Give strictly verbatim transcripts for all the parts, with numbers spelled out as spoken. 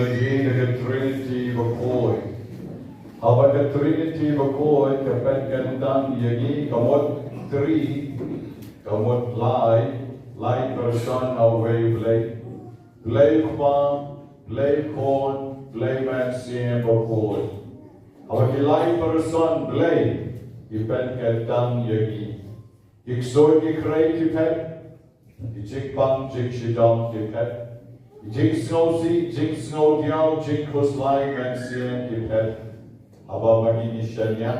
Ïa ka Trinity bakhuid. Haba ka Trinity bakhuid ka pynkyntang ïa ngi, ka mut tri, ka mut lai, lai person na uwei u Blei. Blei Kpa, Blei Khun, Blei Mynsiem Bakhuid. Haba ki lai person Blei ki pynkyntang ïa ngi. Ki ksuid ki khrei ki phet, ki jingpang jingshitom ki phet, ki jingsngewsih jingsngewdiaw jingkhuslai mynsiem ki phet. Haba ma ngi ngi shaniah,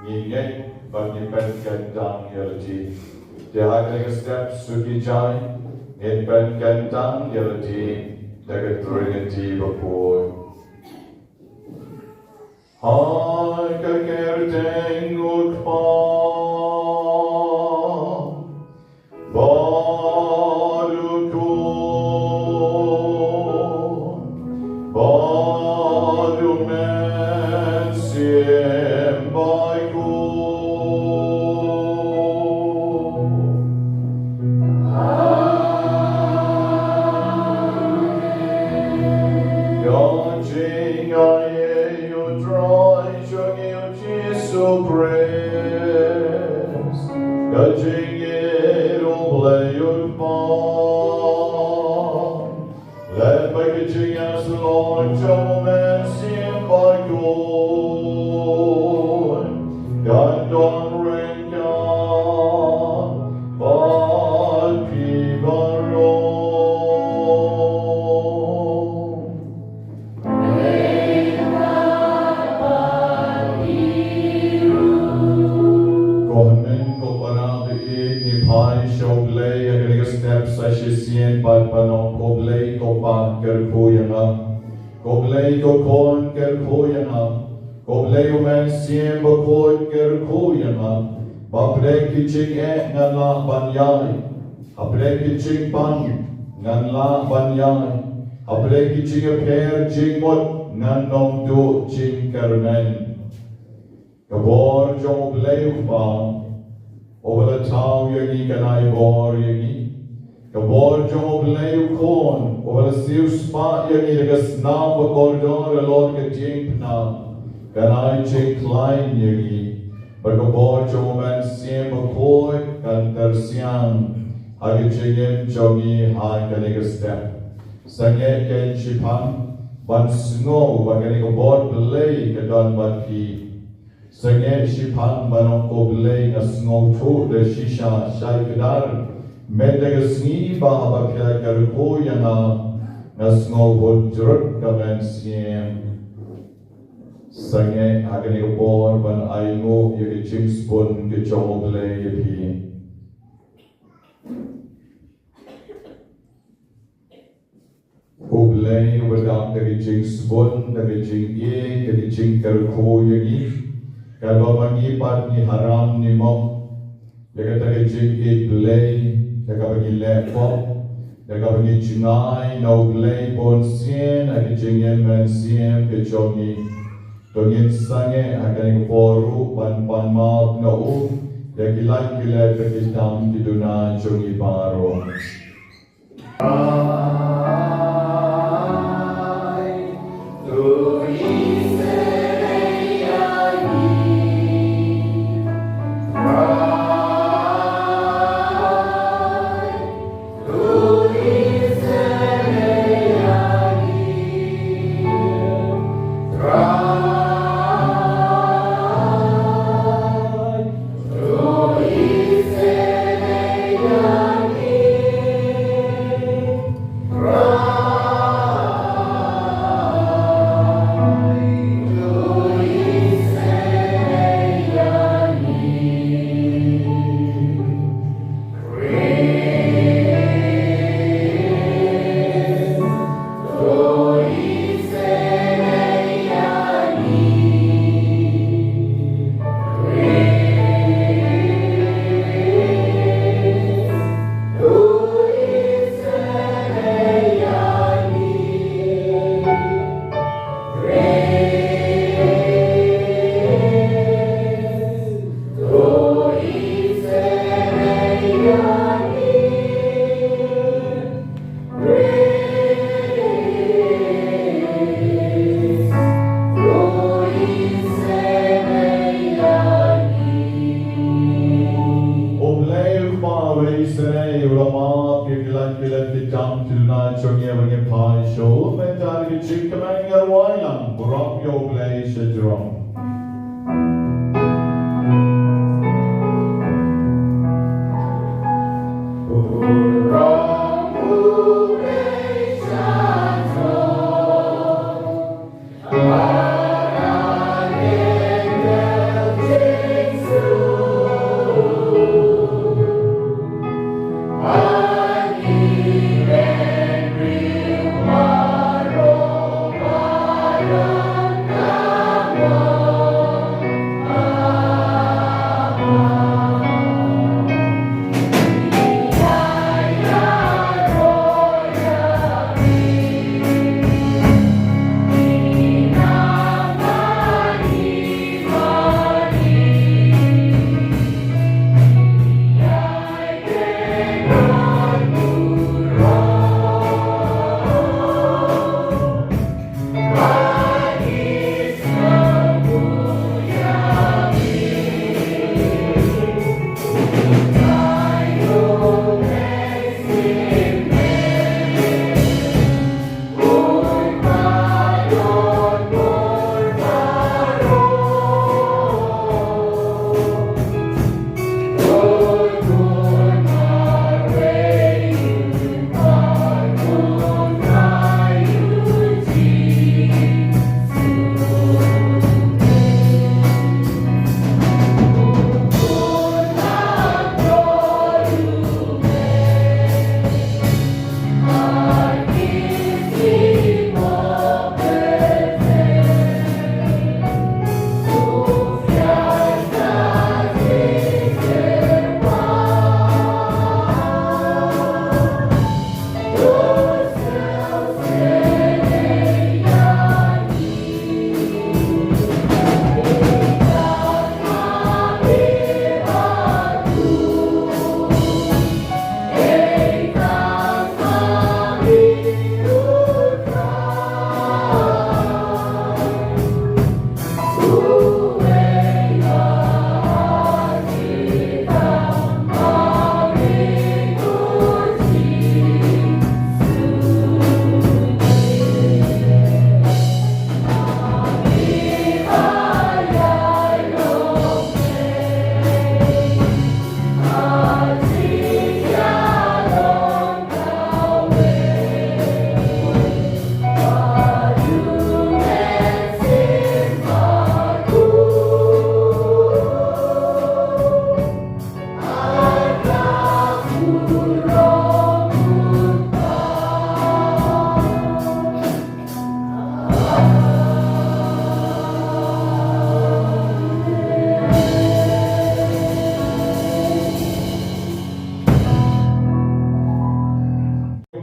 ngi ngeit bad ngi pynkyntang ïa lade. Te ha kane ka step suki jai ngin pynkyntang ïa lade da ka Trinity bakhuid. Ha ka kyrteng U Kpa bad U Khun bad U Mynsiem Bakhuid. Ka jingaiei U Trai jong ngi U Jisu Khrist, ka jingïeit U Blei U Kpa, lem bad ka jingïasyllok jong U Mynsiem Bakhuid, kan don ryngkat bad phi baroh. Ko hynmen ko para, ba ïeit ngi phai sha U Blei ha kane ka step sa shisien bad ban ong: Ko Blei ko Pa, kyrkhu ïa nga. Ko Blei ko Khun, kyrkhu ïa nga. Ko Blei U Mynsiem Bakhuid, kyrkhu ïa nga. Ba hapdeng ki jingeh ngan lah ban ïai, hapdeng ki jingpang ngan lah ban ïai, hapdeng ki jingïapher jingmut ngan ym duh jingkyrmen. Ka bor jong U Blei U Kpa uba la thaw ïa ngi kan ai bor ïa ngi. Ka bor jong U Blei U Khun uba la siewspah ïa ngi da ka snam bakordor halor ka diengphna kan ai jingkhlaiñ ïa ngi. Bad ka bor jong U Mynsiem Bakhuid kan tyrsiang ha ka jingim jong ngi ha kane ka step. Sangeh kein shiphang ban sngew ba kane ka bor Blei ka don bad phi. Sangeh shiphang ban ong: Ko Blei, nga sngewthuh da shisha shai kdar mynta ka sngi ba haba phi la kyrkhu ïa nga, nga sngew bun jrut ka mynsiem. Sangeh ha kane ka por ban ainguh ïa ka jingsbun ka jong U Blei ïa phi. U Blei uba dap da ka jingsbun, da ka jingïeit, da ka jingkyrkhu ïa ngi, katba ma ngi pat ngi haram ngi mok ïa kata ka jingïeit Blei da kaba ngi leh pop, da kaba ngi jngai na U Blei bunsien ha ka jingim mynsiem ka jong ngi. To ngin sangeh ha kane ka por ruh ban pan map na u ïa ki lait ki lait bad ki tam ki duna jong ngi baroh. Wai lang, burom ïa U Blei shajrong.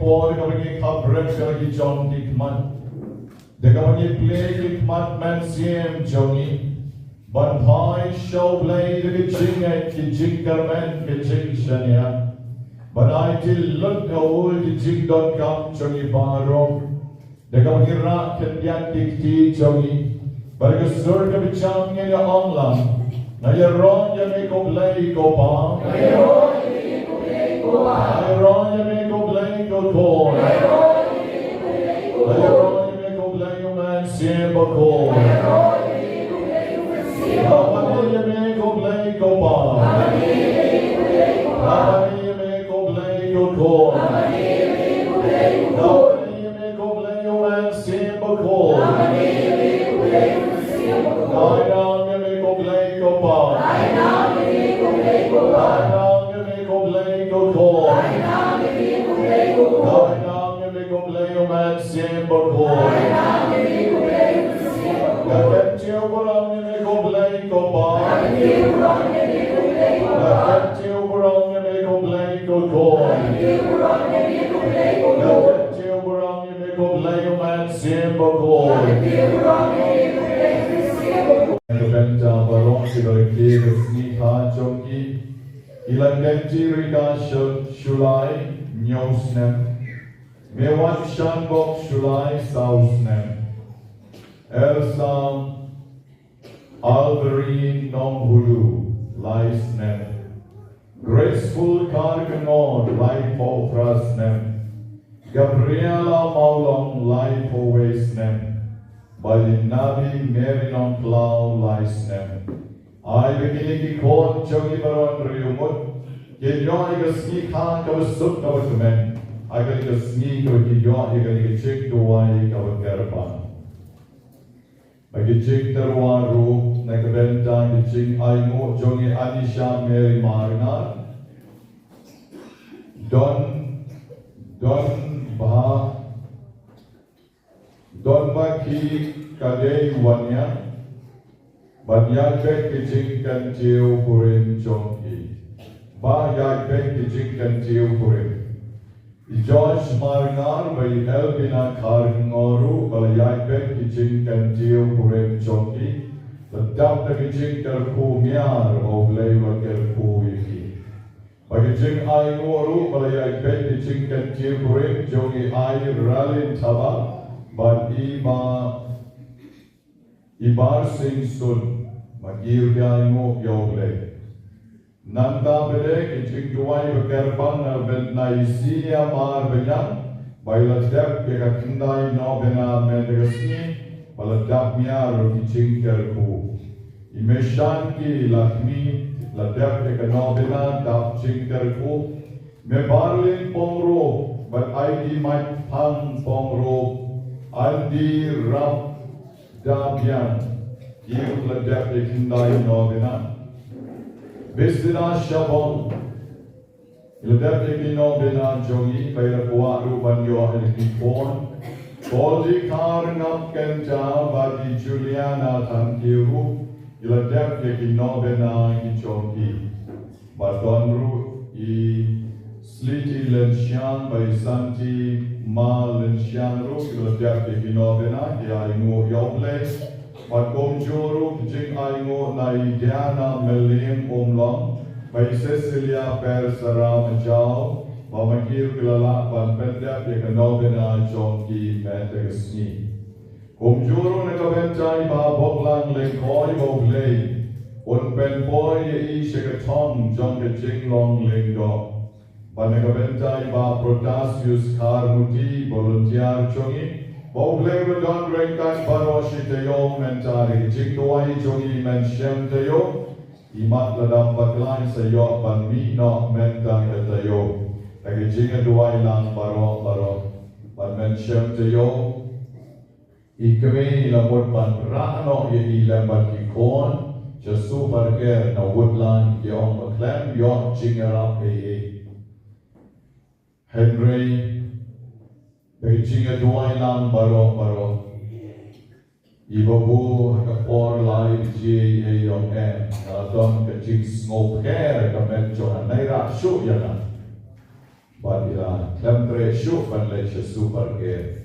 Por kaba ngi khapbrek sha ki jong ki khmat. Da kaba ngi plie ki khmat mynsiem jong ngi ban phai sha U Blei da ki jingngeit, ki jingkyrmen, ki jingshaniah. Ban aiti lut ha u ki jingdonkam jong ngi baroh. Da kaba ngi rah khyndiat ki kti jong ngi. Bad ka sur kaba jam ngi ïa ong lang. Nga ïaroh ïa me ko Blei ko Pa. Nga ïaroh ïa me ko Blei ko Khun. Nga ïaroh ïa me ko Blei U Mynsiem Bakhuid. Nga mane ïa me ko Blei ko Pa. Nga mane ïa me ko Blei ko Khun. Nga mane ïa me ko Blei U Mynsiem Bakhuid. Ai nang ïa me ko Blei ko Pa. Ai nang ïa me ko Blei ko Pa. Ai nang ïa me ko Blei ko Khun. Ai nang ïa me ko Blei ko Khun. Ai nang ïa me ko Blei U Mynsiem Bakhuid. Ai nang ïa me ko Blei U Mynsiem Bakhuid. Nga kyntiew burom ïa me ko Blei ko Pa. Nga kyntiew burom ïa me ko Blei ko Pa. Nga kyntiew burom ïa me ko Blei ko Khun. Nga kyntiew burom ïa me ko Blei ko Pa. Nga kyntiew burom ïa me ko Blei U Mynsiem Bakhuid. Nga kyntiew burom ïa me ko Blei U Mynsiem Bakhuid. Nga bynta baroh ki ba ki ba sngikha jong ki. Ki la kynti rika shu-, shu lai hynñiew snem. Mewat Shanbok shu lai saw snem. Elsa Alveri Nonghulu lai snem. Graceful Kharkongor laiphew phra snem. Gabriela Mawlong laiphew wei snem. Bad i Nabi Mary Nongkhlaw lai snem. Ai ba kine ki khun jong ngi baroh riewmut kin ïoh ïa ka sngi kha kaba suk kaba kmen. Ha kane ka sngi kaba kin ïoh ïa kane ka jingduwai kaba kyrpang. Bad ka jingtyrwa ruh na ka bynta ka jingainguh jong i Anisha Mary Marngar. Don, don ba, don ba ki ka dei wan ïa, ban ïaid beit ka jingkyntiew kurim jong ki. Ba ïaid beit ka jingkyntiew kurim. I George Marngar bad i Elvina Kharngor ruh ba la ïaid beit ka jingkyntiew kurim jong ki. La dap da ka jingkyrkhu miar ba U Blei u la kyrkhu ïa ki. Bad ka jingainguh ruh ba la ïaid beit ka jingkyntiew kurim jong i Airalin Thabah bad i Ba, i Barsing Sun. Bad ki ruh ki ainguh ïa U Blei. Nangta pat de ka jingduwai ba kyrpang na bynta i Sinia Marbaniang ba i la dep ïa ka khyndai novena mynta ka sngi ba la dap miar ruh ki jingkyrkhu. I Meshanti Lakmi la dep ïa ka novena dap jingkyrkhu. Me Barlin Pongro bad Aidi Mike Phang Pongro, Andi Rap Da Biang, ki ruh la dep ïa ki khyndai novena. Bisina Shabong, i la dep ïa ki novena jong i, ba i la kwah ruh ban ïoh ïa ki khun. Paul Dkhar Ngap Kynja bad i Juliana Thangkhiew ruh, i la dep ïa ki novena ki jong ki. Bad don ruh i Sliti Lynshiang bad i Santi Ma Lynshiang ruh ki la dep ïa ki novena, ki ainguh ïa U Blei. Bad kumjuh ruh ka jingainguh na i Diana Meliang Umlong bad i Cecilia Persara Majaw, ba ma ki ruh ki la lah ban pyndep ïa ka novena jong ki mynta ka sngi. Kumjuh ruh na ka bynta i Bah Boklang Lyngkhoi, ba U Blei un pynpoi ïa i sha ka thong jong ka jinglong lyngdoh. Bad na ka bynta i Bah Protasius Kharmuti, volunteer jong i, ba U Blei un don ryngkat baroh shi taïew mynta. Da ka jingduwai jong i Mynsiem Taïew, i mat la dang bakla, sa ïoh ban mih noh mynta ka taïew. Da ka jingduwai lang baroh baroh. Bad Mynsiem Taïew, i kmie i la mut ban rah noh ïa i lem bad ki khun sha Super Care na Woodland, ki ong ba khlem ïoh jingïarap ei ei. Hynrei da ka jingduwai lang baroh baroh, i ba buh ha ka por lai baje ei ei ong em, ka la don ka jingsngewkher ha ka met jong nga, nairah shuh ïa nga. Bad i la khlem treh shuh ban leit sha Super Care.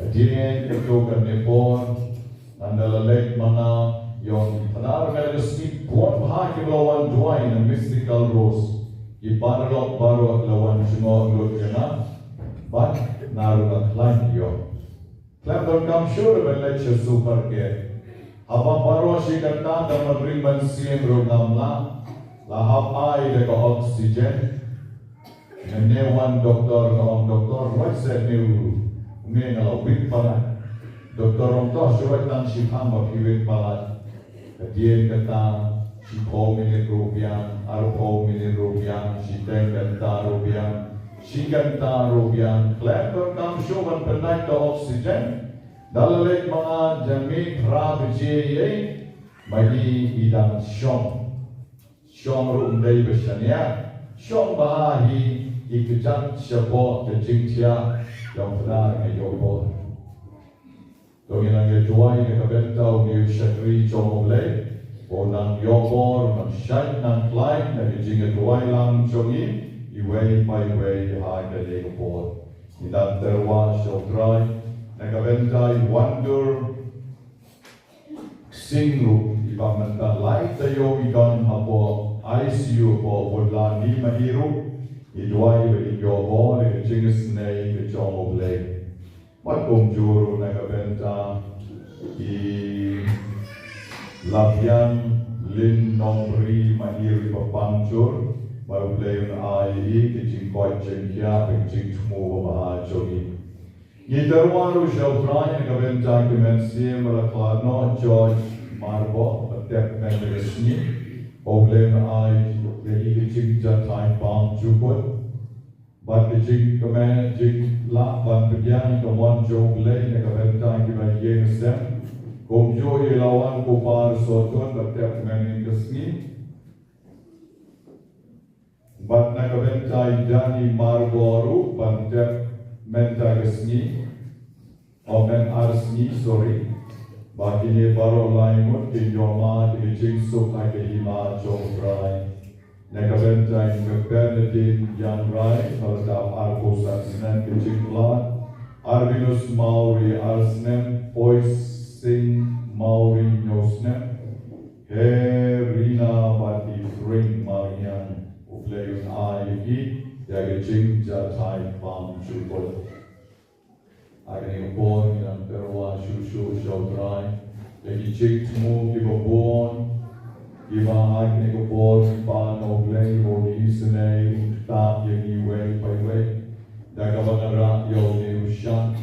Hadien kata ka por, ngan da la leit ma nga, ïa u Phadar, ka la sngew bun bha kiba la wan duwai na Mystical Rose. Ki paralok baroh la wan jngoh lut ïa nga. Bad nga ruh nga khlaiñ ïoh. Khlem donkam shuh ban leit sha Super Care. Haba baroh shi katta, da man ring man sien ruh ngam lah. La hap ai da ka oxygen. Mynne wan doktor, nga ong, "Doktor, wat seh ne u, une nga la wit palat." Doktor ong, "To shu wait tang shiphang ba phi wit palat." Hadien kata, shiphew minit ruh biang, arphew minit ruh biang, shiteng kynta ruh biang, shi kynta ruh biang, khlem donkam shuh ban pynnait da oxygen. Da la leit ma nga, janmiet phra baje ei ei, ma i i dang shong. Shong ruh ym dei ba shaniah. Shong bha hi, i kjat shapoh ka jingthiah, jong pdar nga ïoh bor. To ngin nang ïa duwai na ka bynta une u shakri jong U Blei, ba un nang ïoh bor, nang shait, nang khlaiñ, na ka jingïaduwai lang jong ngi, iwei pa iwei ha kane ka por. Ngin nang tyrwa sha U Trai, na ka bynta i Wandur Singh ruh, iba mynta lai taïew i don hapoh I C U hapoh Woodland, ngi ma i ruh ngi duwai ba in ïoh bor ïa ka jingisynei ka jong U Blei. Bad kumjuh ruh na ka bynta i Labiang Lin Nongbri, ma i ruh iba pang jur, ba U Blei un ai ïa i ka jingkoit jingkhiah, ka jingthmu ba bha jong i. Ngi tyrwa ruh sha U Trai na ka bynta ki mynsiem ba la khlad noh, George Marbor, ba tep mynta ka sngi. Ko Blei un ai ïa ki ka jingjahthait bymjukut bad ka jingkmen jinglah ban pdiang ïa ka mon jong U Blei na ka bynta kiba ïeng sem. Kumjuh ïa la wan ko Pa Sotun ba tep mynta ka sngi. Bad na ka bynta i Dani Marbor ruh ban tep mynta ka sngi. O, mynta ar sngi, sorry. Ba kine baroh lai ngut kin ïoh mad ïa ka jingsuk ha ka hima jong U Trai. Na ka bynta i Bernadine Jangrai, ba la dap arphew san snem ka jingkhlad. Arvinus Mawri, ar snem. Poising Mawri, hynñiew snem. He Rina bad i Pring Mariang, U Blei un ai ïa ki ïa ka jingjahthait bymjukut. Ha kane ka por ngi dang tyrwa shuh shuh sha U Trai ïa ki jingthmu kiba bun kiba ha kane ka por ki pan na U Blei, ba un isynei, un ktah ïa ngi iwei pa iwei da kaba ngi rah ïa une u shad.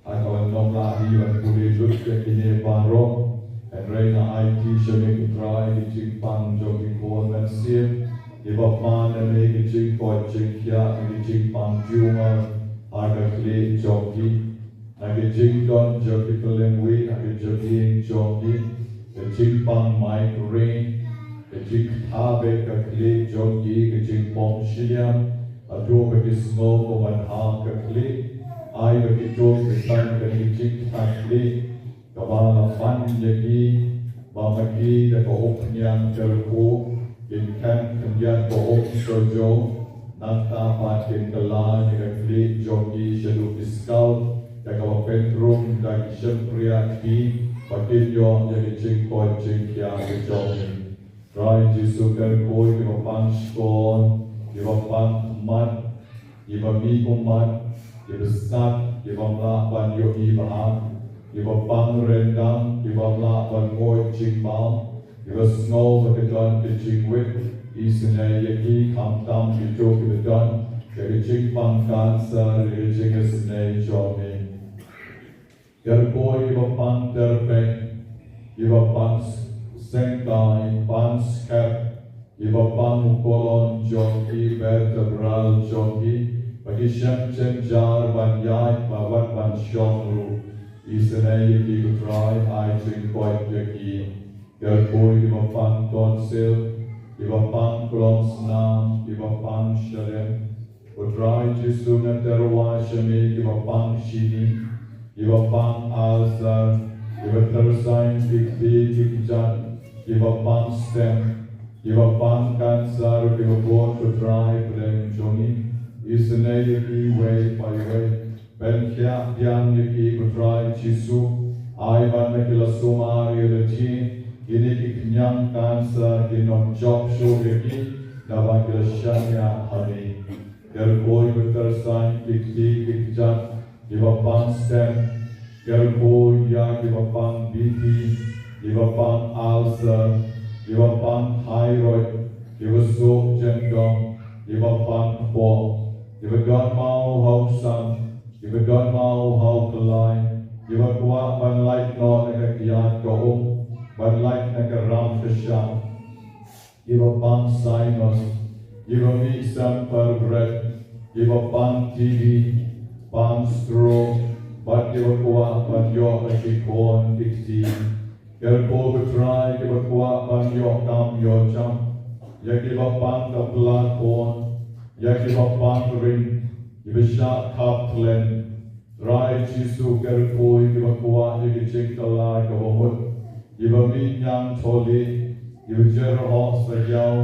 Ha kaba ngam lah hi ban pule lut ïa kine baroh, hynrei nga aiti sha me ko Trai ki jingpang jong ki khun mynsiem kiba pan na me, ki jingkoit jingkhiah, ki jingpang tumor ha ka khlieh jong ki, na ki jingdon jong ki pyllengwih ha ki jingïing jong ki, ki jingpang migraine, ki jingkthah beit ka khlieh jong ki, ki jingpom shiliang, haduh ba ki sngew kumban hap ka khlieh. Ai ba ki tuh ki tang kane ka jingkthah khlieh kaba la pan ïa ki, ba ma ki da ka umphniang kyrkhu kin khem khyndiat ka um sohjoh, nangta pat kin kylla ïa ka khlieh jong ki shaduh ki scalp da kaba pynrung da ki shympriahti, ba kin ïoh ïa ka jingkoit jingkhiah ka jong ki. Trai Jisu, kyrkhu ïa kiba pang shkor, kiba pang khmat, kiba mih ummat, kiba sat, kibym lah ban ïohi ba hap, kiba pang ryndang, kibym lah ban nguid jingbam, kiba sngew ba ki don ka jingwit, isynei ïa ki, khamtam kito kiba don ïa ka jingpang cancer, ïa ka jingisynei jong me. Kyrkhu ïa kiba pang tyrpeng, kiba pang s-, sengkai, pang skep, kiba pang u colon jong ki, vertebral jong ki, ba ki shem jynjar ban ïaid, ba wat ban shong ruh. Isynei ïa ki ko Trai, ai jingkoit ïa ki. Kyrkhu ïa kiba pang tonsil, kiba pang klong snam, kiba pang shadem. Ko Trai Jisu, nga tyrwa sha me kiba pang shini, kiba pang ulcer, kiba tyrsain ki kti ki kjat, kiba pang stent, kiba pang cancer, kiba bun ko Trai pdeng jong ngi. Isynei ïa ki iwei pa iwei. Pynkhiah biang ïa ki ko Trai Jisu. Ai ba na ki la sumar ïa lade, kine ki khñiang cancer kin ym jop shuh ïa ki, naba ki la shaniah ha me. Kyrkhu ïa kiba tyrsain ki kti ki kjat, kiba pang stent. Kyrkhu ïa kiba pang B P, kiba pang ulcer, kiba pang thyroid, kiba suk jyndong, kiba pang kpoh, kiba don maw ha u sam, kiba don maw ha u kyllai, kiba kwah ban lait noh na ka kyiad ka um, ban lait na ka ram ka sham. Kiba pang sinus, kiba mih sem per bret, kiba pang T B, pang stroke, bad kiba kwah ban ïoh ka jingkhun ki kti. Kyrkhu ko Trai kiba kwah ban ïoh kam ïoh jam, ïa kiba pang ka pla khun, ïa kiba pang ring, kiba shah khap khlem. Trai Jisu, kyrkhu ïa kiba kwah ïa ka jingkylla kaba mut, kiba mih ñiang thylliej, kiba jyrhoh sajaw,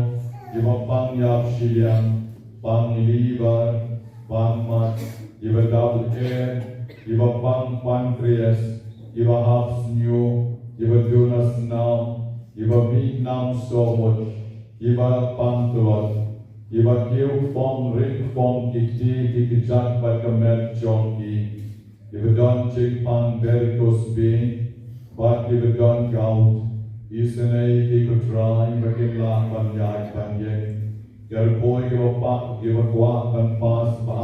kiba pang ïap shiliang, pang liver, pang mat, kiba dap lyer, kiba pang pancreas, kiba hap sñiuh, kiba duna snam, kiba mih nam sohmut, kiba pang tlot, kiba kiew kpong ring kpong ki kti ki kjat bad ka met jong ki, kiba don jingpang varicose vein, bad kiba don gout. Isynei ïa ki ko Trai ba kin lah ban ïaid ban ïeng. Kyrkhu ïa kiba pang, kiba kwah ban pass bha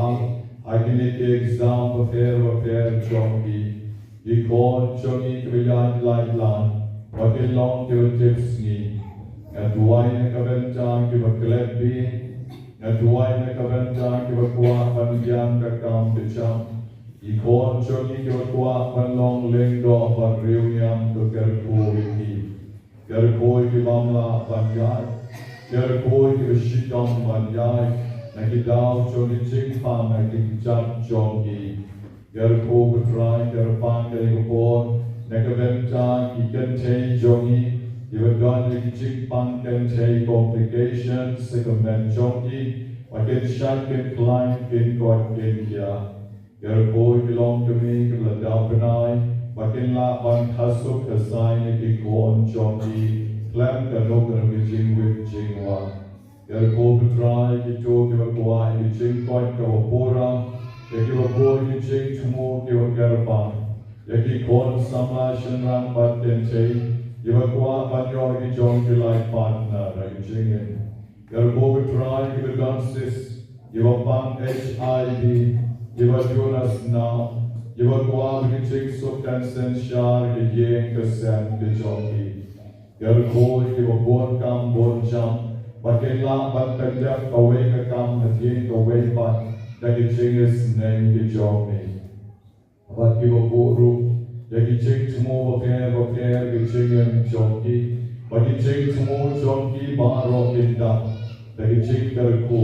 ha Ha kine ki exam bapher bapher jong ki, ki khon jong ngi kiba ïaid lait lait, ba kin long kiba tipsngi. Nga duwai na ka bynta kiba klet beiñ, nga duwai na ka bynta kiba kwah ban ïeng ka kam ka jam. Ki khon jong ngi kiba kwah ban long lyngdoh ban riewniam, to kyrkhu ïa ki. Kyrkhu ïa ki bym lah ban ïaid, kyrkhu ïa kiba shitom ban ïaid na ki daw jong ki jingpang, na ki kjat jong ki. Kyrkhu, ko Trai, kyrpang ïa ka bor na ka bynta ki kynthei jong ngi, kiba don ïa ki jingpang kynthei, complications, ha ka met jong ki, ba kin shait kin khlaiñ, kin koit kin khiah. Kyrkhu ïa ki longkmie kiba la dap bnai, ba kin lah ban kha suk kha sai ïa ki khon jong ki khlem kano kano ka jingwit jingwan. Kyrkhu, ko Trai, ïa kito kiba kwah ïa ka jingkoit kaba pura, ïa kiba bun ki jingthmu kiba kyrpang, ïa ki khun samla shynrang bad kynthei, kiba kwah ban ïoh ïa ki jong ki life partner ha ka jingim. Kyrkhu, ko Trai, kiba don cyst, kiba pang H I V, kiba don na snieh, kiba kwah ïa ka jingsuk kan synshar ka ïing ka sem ka jong ki. Kyrkhu ïa kiba bun kam bun jam, ba kin lah ban pyndep kawei ka kam hadien kawei pat da ka jingisynei ka jong me. Bad kiba buh ruh ïa ki jingthmu bapher bapher ha ka jingim jong ki, ba ki jingthmu jong ki baroh kin dap da ka jingkyrkhu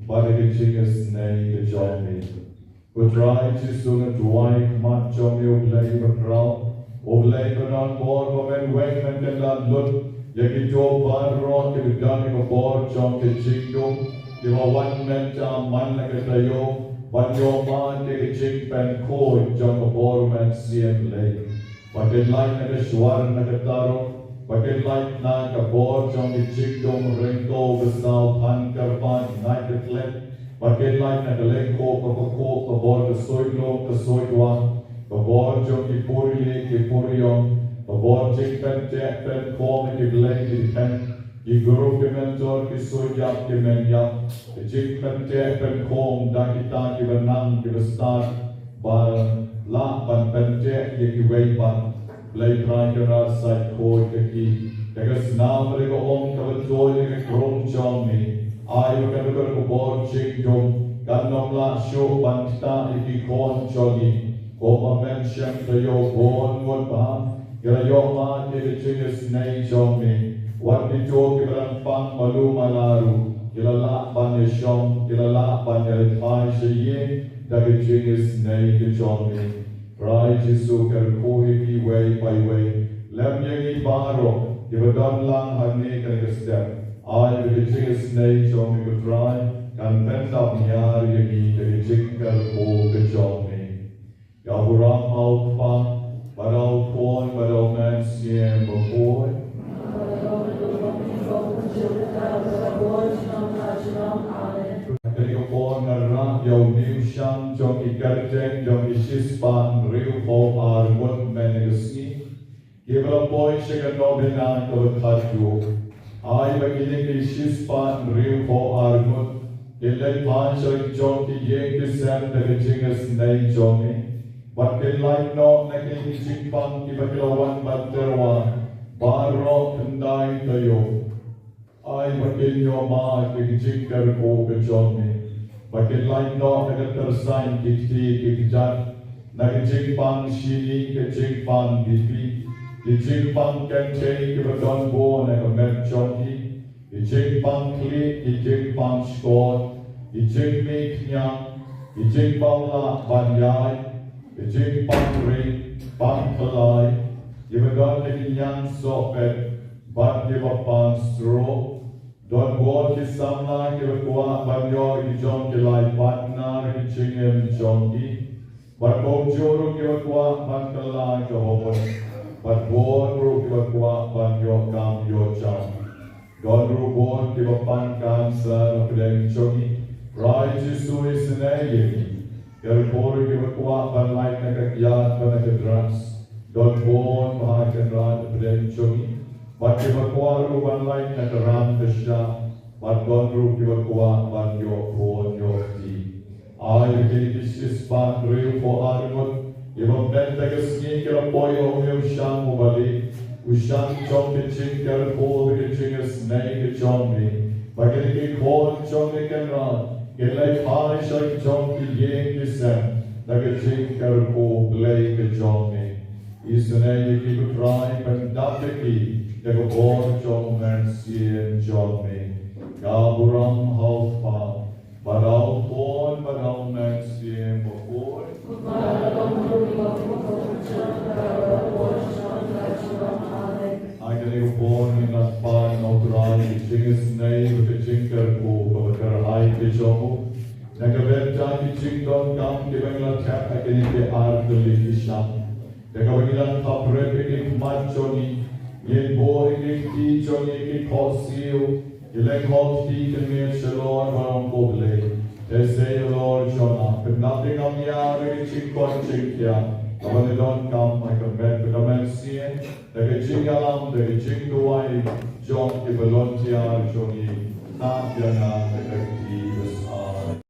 bad da ka jingisynei ka jong me. Ko Trai Jisu, nga duwai ha khmat jong me, U Blei ba khraw, U Blei ba don bor, ba men weng men kyndat lut ïa kito baroh kiba don ïa ka bor jong ka jingdum, kiba wan mynta man la ka taïew ban ïoh mad ïa ka jingpynkhuid jong ka bor mynsiem Blei. Ba kin lait na ka shuwa na ka taruk, ba kin lait na ka bor jong ka jingdum ryngkew, ka saw phan kyrpad, ngat ka klet, ba kin lait na ka lyngkhuh ka pakhuh, ka bor ka suidlum ka suidwah, ka bor jong ki purieh ki puriong, ka bor jingpynteh pynkhong ki blei ki dkheiñ, ki guru ki mentor, ki suidñiap ki menñiap, ka jingpynteh pynkhong da kita kiba nang kiba stad, ba lah ban pynteh ïa kiwei pat. Blei Trai, Kynrad, sait khuid ïa ki da ka snam bad da ka um kaba tuid ha ka krung jong me. Ai ba kata ka bor jingdum kan ym lah shuh ban ktah ïa ki khun jong ngi. Kumba men shem taïew bun ngut bha ki la ïoh mad ïa ka jingisynei jong me. Wat kito kiba dang pang malu mala ruh ki la lah ban ïashong, ki la lah ban ïaleit phai sha ïing da ka jingisynei ka jong me. Trai Jisu, kyrkhu ïa kiwei pa iwei, lem ïa ngi baroh kiba don lang hangne kane ka step. Ai ba ka jingisynei jong me, ko Trai, kan pyndap ñiar ïa ngi da ka jingkyrkhu ka jong me. Ïa u burom ha u Kpa bad ha u Khun bad ha u Mynsiem Bakhuid. Kane ka por nga rah ïa une u shan jong ki kyrteng jong ki shispah hynriewphew ar ngut mynne ka sngi, kiba la poi sha ka novena kaba khatduh. Ai ba kine ki shispah hynriewphew ar ngut kin leit phai sha la ki jong ki ïing ki sem da ka jingisynei jong me. Bad kin lait noh na kine ki jingpang kiba ki la wan ban tyrwa baroh khyndai taïew. Ai ba kin ïoh mad ïa ka jingkyrkhu ka jong me. Ba kin lait noh na ka tyrsain ki kti ki kjat, na ka jingpang shini, ka jingpang bipi, ki jingpang kynthei kiba don bor na ka met jong ki, ki jingpang khlieh, ki jingpang shkor, ki jingmih khñiang, ki jingbymlah ban ïaid, ki jingpang rit, pang khlaiñ, kiba don na ki ñiang sohpet bad kiba pang stroke. Don bun ki samla kiba kwah ban ïoh ïa ki jong ki life partner ha ka jingim jong ki. Bad kumjuh ruh kiba kwah ban kylla ka hormone. Bad bun ruh kiba kwah ban ïoh kam ïoh jam. Don ruh bun kiba pang cancer hapdeng jong ngi. Trai Jisu, isynei ïa ngi. Kyrkhu ïa kiba kwah ban lait na ka kyiad bad na ka drugs. Don bun bha, Kynrad, hapdeng jong ngi. Bad kiba kwah ruh ban lait na ka ram ka shyiap. Bad don ruh kiba kwah ban ïoh khun ïoh kti. Ai ba kine ki shispah hynriewphew ar ngut kiba mynta ka sngi ki la poi ha une u shang uba lieh, u shang jong ka jingkyrkhu bad ka jingisynei ka jong me, ba kine ki khun jong me Kynrad kin leit phai sha la ki jong ki ïing ki sem da ka jingkyrkhu Blei ka jong me. Isynei ïa ki, ko Trai, pyndap ïa ki da ka bor jong u Mynsiem jong me. Ka burom ha u Kpa bad ha u Khun bad ha u Mynsiem Bakhuid. Ha kane ka por ngin nang pan, ko Trai, ka jingisynei bad ka jingkyrkhu kaba kyrhai ka jong u na ka bynta ki jingdonkam kiba ngi la thep ha kine ki ar tylli ki shan. Da kaba ngi dang thap rit ïa ki khmat jong ngi, ngin buh ïa ki kti jong ngi ha ki khohsiew, ngi leit hok kti khyndiat shalor ban ong, ko Blei, te sei halor jong nga, pyndap ïa nga ïa ka jingkoit jingkhiah kaba ngi donkam ha ka met bad ka mynsiem, da ka jingïalam, da ka jingduwai jong ki volunteer jong ngi. Tap ïa nga da ka kti basah.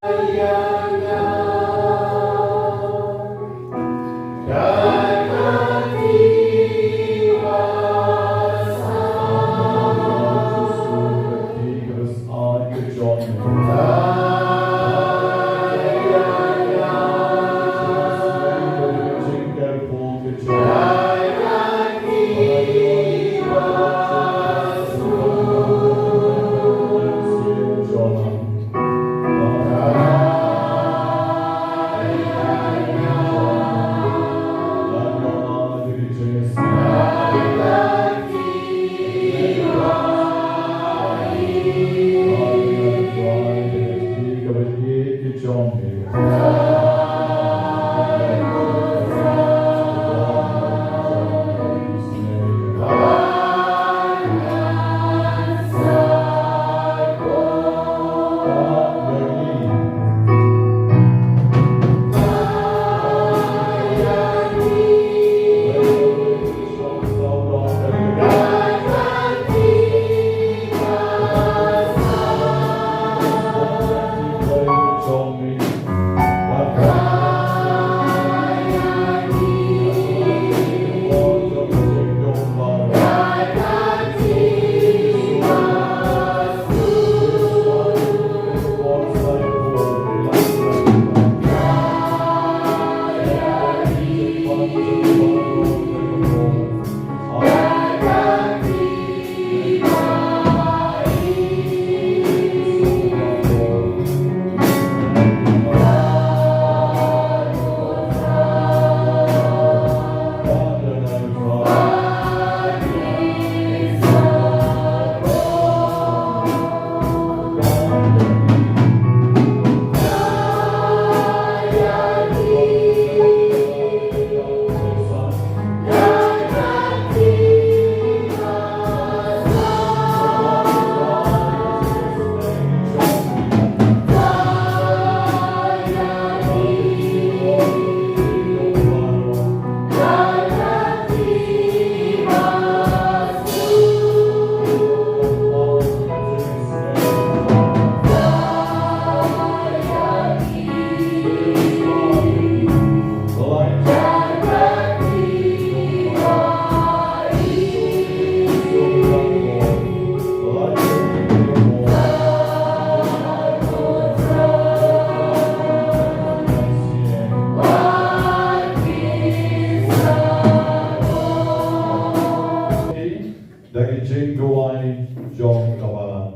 Da ka jingduwai jong ka balang.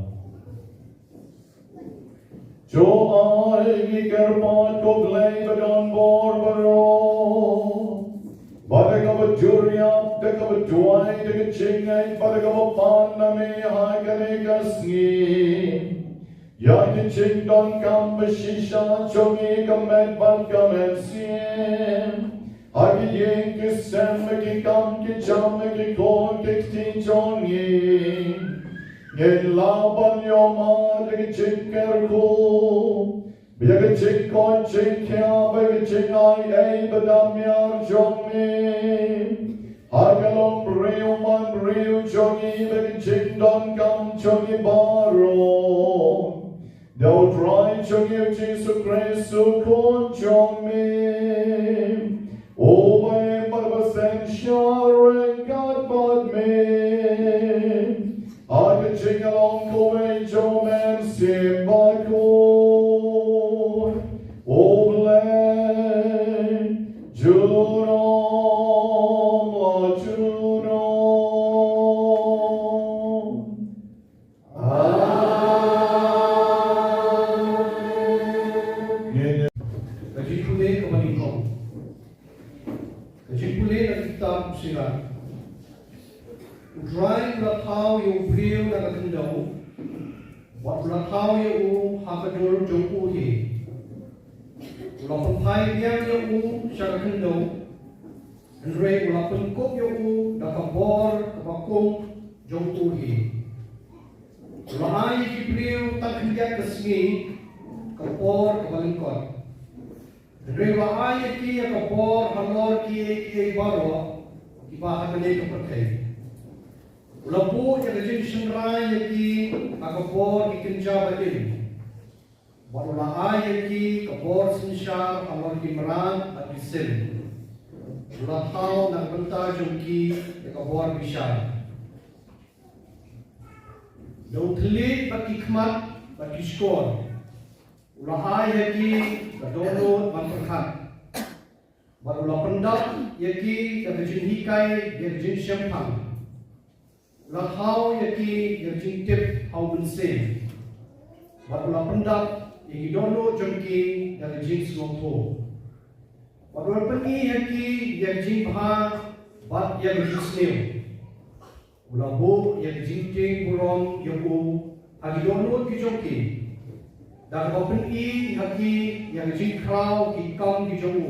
To ai ngi kyrpad, ko Blei ba don bor baroh, ba da kaba jurïap, da kaba duwai, da ka jingngeit bad da kaba pan na me ha kane ka sngi, ïa ki jingdonkam ba shisha jong ngi ka met bad ka mynsiem, ha ki ïing ki sem, ha ki kam ki jam, ha ki khun ki kti jong ngi, ngin lah ban ïohmad ïa ka jingkyrkhu, ïa ka jingkoit jingkhiah bad ka jingai ei ba dang miar jong me ha ka longbriew manbriew jong ngi bad ka jingdonkam jong ngi baroh. Da U Trai jong ngi U Jisu Khrist U Khun jong me, uba im bad uba synshar ryngkat bad me ha ka jinglong kawei jong U Mynsiem Bakhuid, U Blei junom la junom. Amen. Ka jingpule kaba nyngkong. Ka jingpule na ka kitab Sirach. U Trai u la thaw ïa u briew na ka khyndew, bad u la thaw ïa u ha ka dur jong u hi. U la pynphai biang ïa u sha ka khyndew, hynrei u la pynkup ïa u da ka bor kaba kum jong u hi. U la ai ïa ki briew tang khyndiat ka sngi, ka por kaba lyngkot. Hynrei u la ai ïa ki ïa ka bor halor kiei kiei baroh kiba ha kane ka pyrthei. U la buh ïa ka jingshynrai ïa ki ha ka bor ki kynja ba im. Bad u la ai ïa ki ka bor synshar halor ki mrad bad ki sim. U la thaw na ka bynta jong ki ïa ka bor bishar. Da u thylliej bad ki khmat bad ki shkor, u la ai ïa ki ka dohnud ban pyrkhat. Bad u la pyndap ïa ki da ka jinghikai, da ka jingshemphang. U la thaw ïa ki da ka jingtip ha U Mynsiem. Bad u la pyndap ïa ki dohnud jong ki da ka jingsngewthuh. Bad u la pyni ïa ki da ka jingbha bad da ka jingsniew. U la buh ïa ka jingtieng burom ïa u ha ki dohnud ki jong ki, da kaba pyni ha ki ïa ka jingkhraw ki kam ki jong u.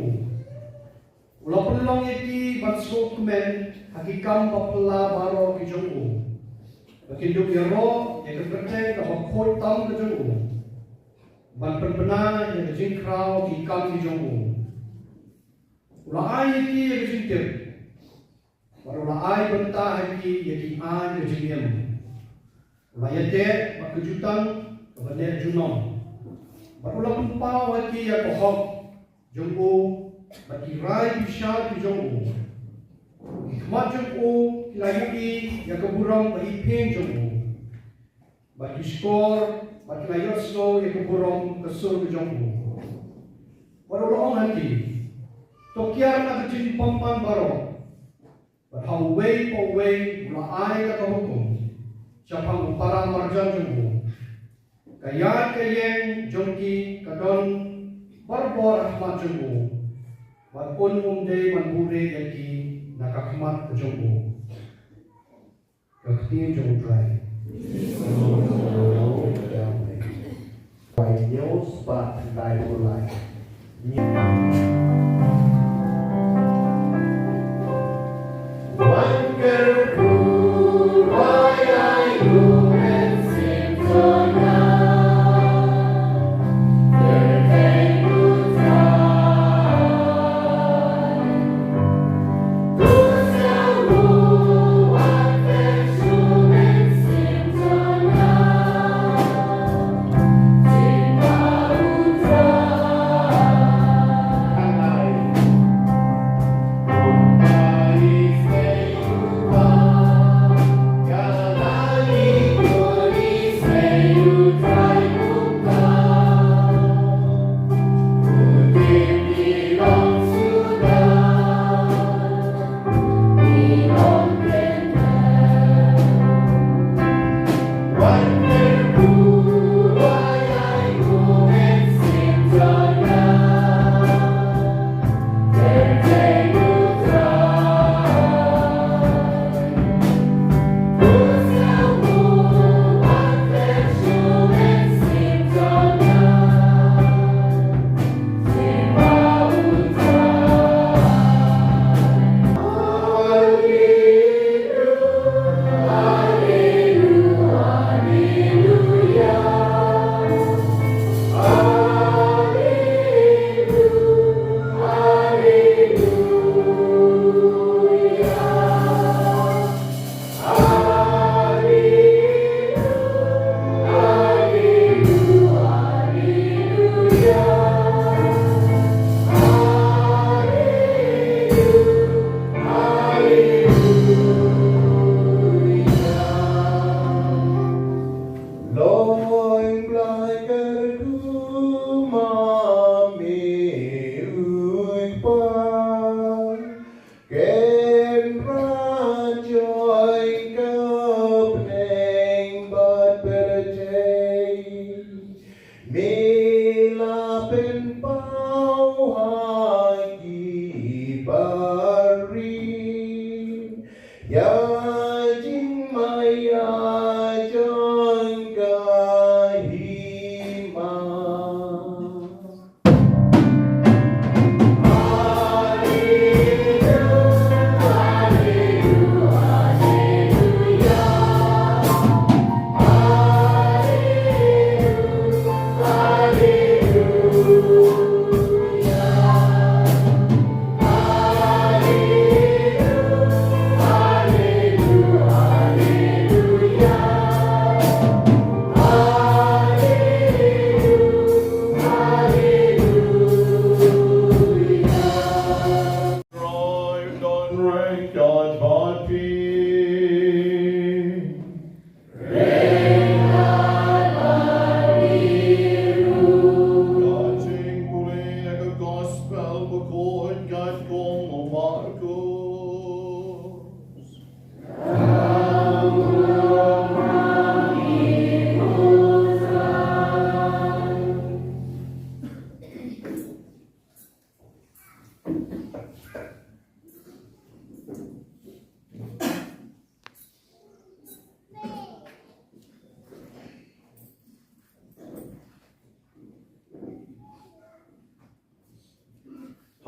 U la pynlong ïa ki ban sngewkmen ha ki kam baphylla baroh ki jong u, ba kin dup ïaroh ïa ka kyrteng kaba khuid tam ka jong u, ban pynbna ïa ka jingkhraw ki kam ki jong u. U la ai ïa ki ïa ka jingtip, bad u la ai bynta ha ki ïa ki aiñ ka jingim. U la ïateh bad ka jutang kaba neh junom, bad u la pynpaw ha ki ïa ka hok jong u bad ki rai bishar ki jong u. Ki khmat jong u ki la ïohi ïa ka burom ba iphieng jong u, bad ki shkor, bad ki la ïohsngew ïa ka burom ka sur ka jong u. Bad u la ong ha ki, to kiar na ka jingpynban baroh. Bad ha uwei pa uwei u la ai da ka hukum shaphang u para marjan jong u. Ka ïaid ka ïeng jong ki ka don barabor ha khmat jong u, bad un ym dei ban buhrieh ïa ki na ka khmat ka jong u. Ka ktien jong U Trai. Bai hynñiew spah khyndai phew lai.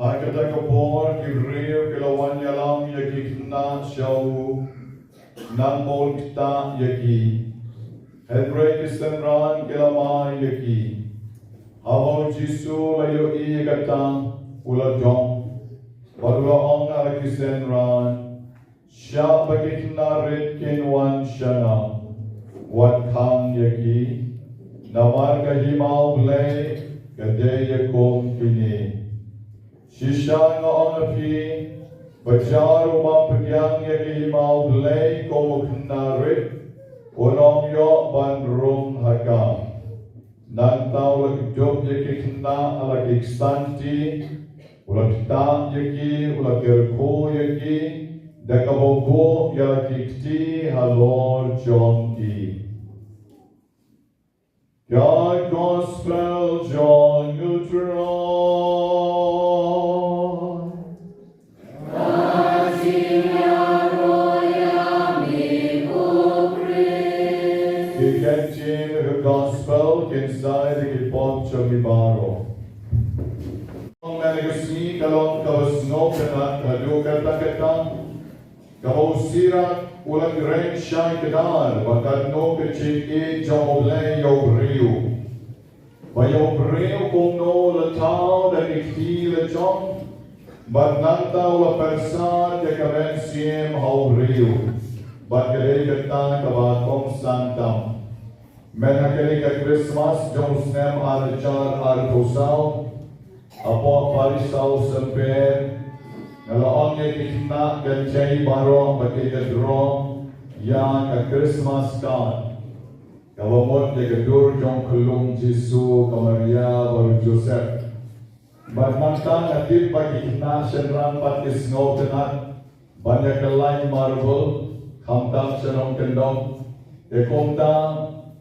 Ha kata ka por ki briew ki la wan ïalam ïa ki khynnah sha u, nang ba un ktah ïa ki. Hynrei ki synran ki la mai ïa ki. Haba u Jisu u la ïohi ïa kata, u la dom, bad u la ong ha ki synran, shah ba ki khynnah rit kin wan sha nga, wat khang ïa ki, namar ka hima U Blei ka dei ïa kum kine. Shisha nga ong ha phi, ba jar u bym pdiang ïa ka hima U Blei kum u khynnah rit, un ym ïoh ban rung ha ka. Nangta u la kdup ïa ki khynnah ha la ki ksanti, u la ktah ïa ki, u la kyrkhu ïa ki da kaba u buh ïa la ki kti halor jong ki. Ka Gospel jong u Trai. Ki ktien ka Gospel kin sa ïa ki pop jong ngi baroh. Ong na ka sngi ka long kaba sngewtynnat haduh katta katta, kaba u Sirak u la kren shai kdar ba katno ka jingïeit jong U Blei ïa u briew. Ba ïa u briew kumno u la thaw da ki kti la jong, bad nangta u la pyrsad ïa ka mynsiem ha u briew. Bad ka dei kata kaba kongsan tam. Mynta ha kane ka Christmas jong u snem ar hajar arphew saw, hapoh Parish South Saint Pierre, nga la ong ïa ki khynnah kynthei baroh ba kin ïadro ïa ka Christmas card kaba mut ïa ka dur jong u khyllung Jisu, ka Maria bad u Joseph. Bad nangta nga tip ba ki khynnah shynrang pat ki sngewtynnat ban ïa kyllaiñ marble, khamtam sha nongkyndong. Te kumta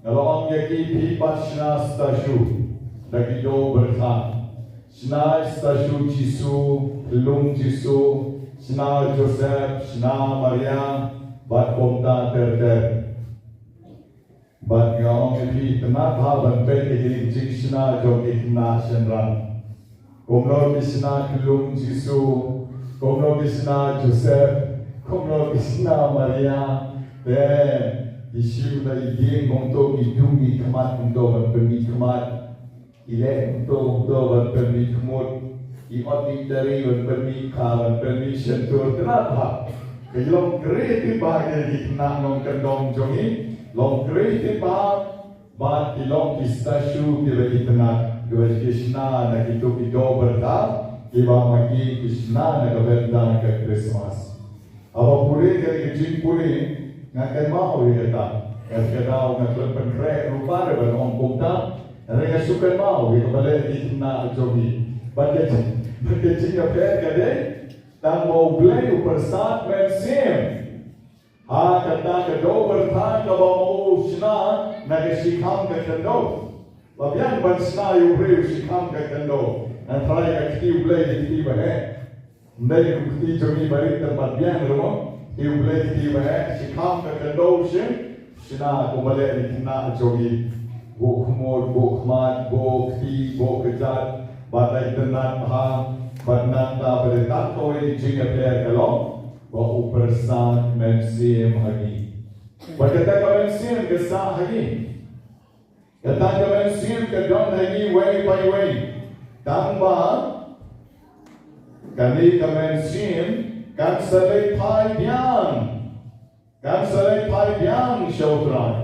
nga la ong ïa ki, phi pat shna statue da ki dew byrtha. Shna statue Jisu, khyllung Jisu, shna Joseph, shna Maria, bad kumta ter ter. Bad nga ong ïa phi, tynnat bha ban peit ïa kine ki jingshna jong ki khynnah shynrang. Kumno ki shna khyllung Jisu, kumno ki shna Joseph, kumno ki shna Maria. Te ki shim da i dieng kumto, ki dung ki khmat kumto ban pynmih khmat. I leh kumto kumto ban pynmih khmut, i ot i tari ban pynmih kha, ban pynmih shyntur, tynnat bha. Ki long creative bha ki khynnah nongkyndong jong ngi, long creative bha, bad ki long ki statue kiba itynnat, kiba ki shna na kito ki dew byrtha, kiba ma ki ki shna na ka bynta ka Christmas. Haba pule kane ka jingpule, nga kynmaw ïa kata. Nga kynmaw, nga khlem pynkhreh ruh pat ban ong kumta. Hynrei nga shu kynmaw ïa kaba leh ki khynnah jong ngi. Bad ka jing, bad ka jingïapher ka dei, tang ba U Blei u pyrsad mynsiem ha kata ka dew byrtha kaba ma u shna na ka shikham ka khyndew. Ba biang ban shna ïa u briew shikham ka khyndew. Nga tharai ka kti U Blei ka kti ba heh. Ym dei kum kti jong ngi ba rit tang pat biang ruh mo. Kti U Blei kti ba heh, shikham ka khyndew shisha. Shna kumba leh ki khynnah jong ngi. Buh khmut, buh khmat, buh kti, buh kjat. Bad dei tynnat bha. Bad nangta ba dei tang kawei ka jingïapher ka long, ba u pyrsad mynsiem ha ngi. Bad kata ka mynsiem ka sah ha ngi. Kata ka mynsiem ka don ha ngi iwei pa iwei. Tang ba kane ka mynsiem kan sa leit phai biang. Kan sa leit phai biang sha U Trai.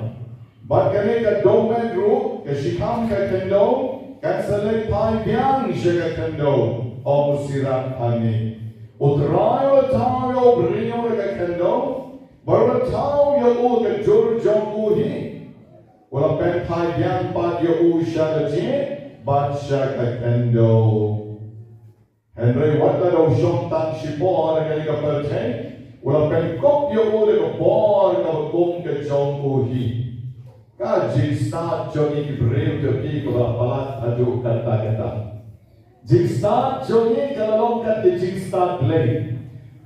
Bad kane ka dewmet ruh, ka shikham ka khyndew, kan sa leit phai biang sha ka khyndew, ong u Sirak hangne. U Trai u la thaw ïa u briew da ka khyndew, bad u la thaw ïa u ka jur jong u hi. U la pynphai biang pat ïa u sha ka jingïeit bad sha ka khyndew. Hynrei wat la dei u shong tang shipor ha kane ka pyrthei, u la pynkup ïa u da ka bor kaba kum ka jong u hi. Ka jingstad jong ngi ki briew te phi kaba palat haduh katta katta. Jingstad jong ngi ka la long kat ka jingstad Blei.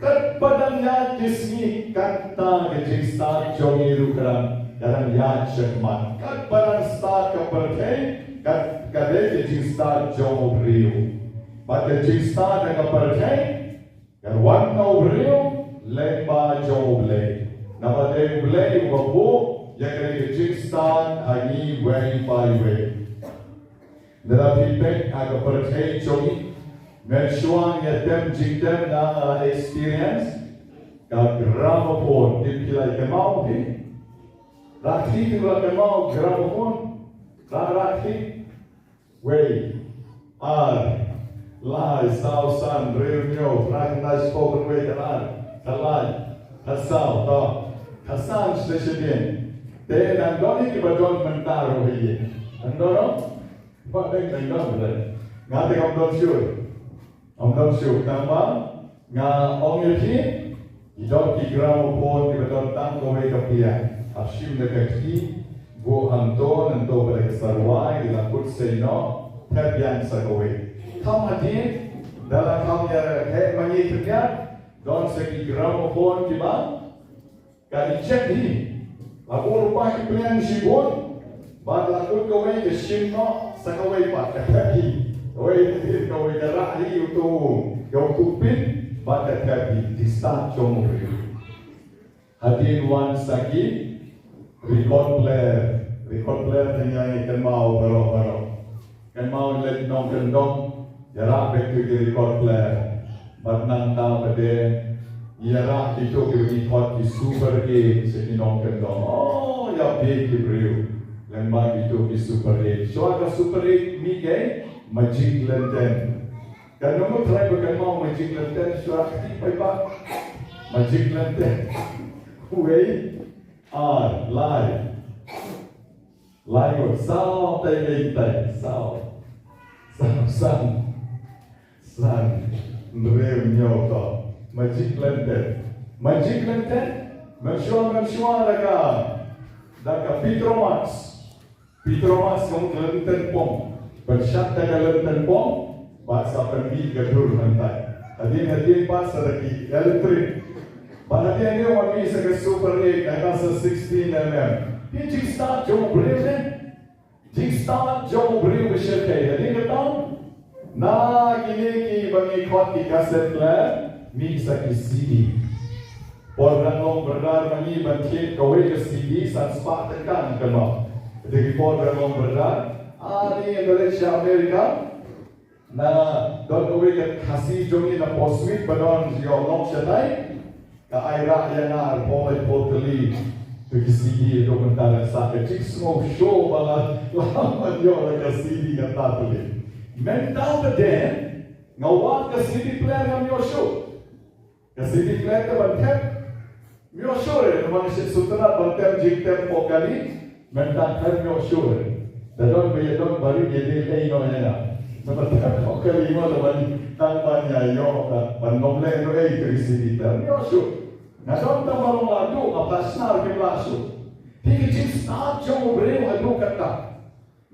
Katba dang ïaid ki sngi, kata ka jingstad jong ngi ruh ka dang, ka dang ïaid shakhmat. Katba dang stad ka pyrthei, kat, ka dei ka jingstad jong u briew. Bad ka jingstad ha ka pyrthei ka wan na u briew lyngba jong U Blei. Naba dei U Blei uba buh ïa kane ka jingstad ha ngi iwei pa iwei. Lada phi peit ha ka pyrthei jong ngi, mynshuwa ngi ïa tem jingtem, nga la experience ka gramophone. Phi la kynmaw, phi? Rah kti, phi la kynmaw gramophone? Rah, rah kti. Wei, ar, lai, saw, san, hynriew, hynñiew, phra, khyndai, shiphew, khatwei, khatar, khatlai, khatsaw, to, khatsan, shisha, shiteng. Te nang don hi kiba don mynta ruh hi. Nang don ruh? Ba dei, nang don ruh. Nga te kam don shuh. Ym don shuh, tang ba nga ong ïa phi, ki don ki gramophone kiba don tang kawei ka pliang. Hap shim da ka kti, buh hangto, hangto bad da ka sa rwai, ki la kut sei noh, thep biang sa kawei. Kham hadien, da la kham ïa heh ma ngi khyndiat, don sa ki gramophone kiba ka eject hi. La buh lypa ki pliang shibun, bad la kut kawei, ka shim noh sa kawei pat, ka thep hi. Kawei, kawei ka rah hi ïa uto, ïa uto pin, bad ka thep hi. Jingstad jong u briew. Hadien wan sa ki record player. Record player te ngi kynmaw baroh baroh. Kynmaw leit nongkyndong, ïarap beit ki record player. Bad nangta pat de ïarap kito kiba ngi khot ki Super Eight sha ki nongkyndong. Oh, ïa beit ki briew lyngba kito ki Super Eight. Shuwa ka Super Eight mih, ka Magic Lantern. Katno ngut trai ba kynmaw Magic Lantern? Shuwa kti paidbah. Magic Lantern. Wei, ar, lai. Lai ngut, saw, tai, tai, tai, saw. Saw, san. San. Hynriew, hynñiew, to. Magic Lantern. Magic Lantern. Mynshuwa, mynshuwa da ka, da ka Petromax. Petromax ka mut ka lantern pom. Pynshad da ka lantern pom, bad sa pynmih ka dur hangtai. Hadien, hadien pat sa da ki electric. Bad hadien hadien wan mih sa ka Super Eight, kata sa sixteen M M. Ki jingstad jong u briew ne. Jingstad jong u briew ba shyrkhei. Hadien kata, na kine kiba ngi khot ki cassette player, mih sa ki C D. Por nang long bynrap ma ngi ban thied kawei ka C D, san spah tyngka, nang kynmaw. Te ki por nang long bynrap, ani ynda leit sha America, na don kawei ka Khasi jong ngi na Postmead ba don ïoh lok shatai. Ka ai rah ïa nga arphew laiphew tylli. Te ki C D haduh mynta nang sah, ka jingsngewshoh ba la, la ïoh la ka C D kata tylli. Mynta pat de nga wad ka C D player ngam ïoh shuh. Ka C D player te ban thep, ym ïoh shuh re, namar nga sngewtynnat ban tem jingtem hapoh kali, mynta thep ym ïoh shuh re. Da don ba ïa don barit ïa dei ei noh ïa nga. Te ban thep hapoh kali mo, da ban tang ban ïa ïoh, da ban ym leh noh ei, ka C D player ym ïoh shuh. Nga don tang ba long la duh, nga phah shnar kim lah shuh. Te ka jingstad jong u briew haduh katta.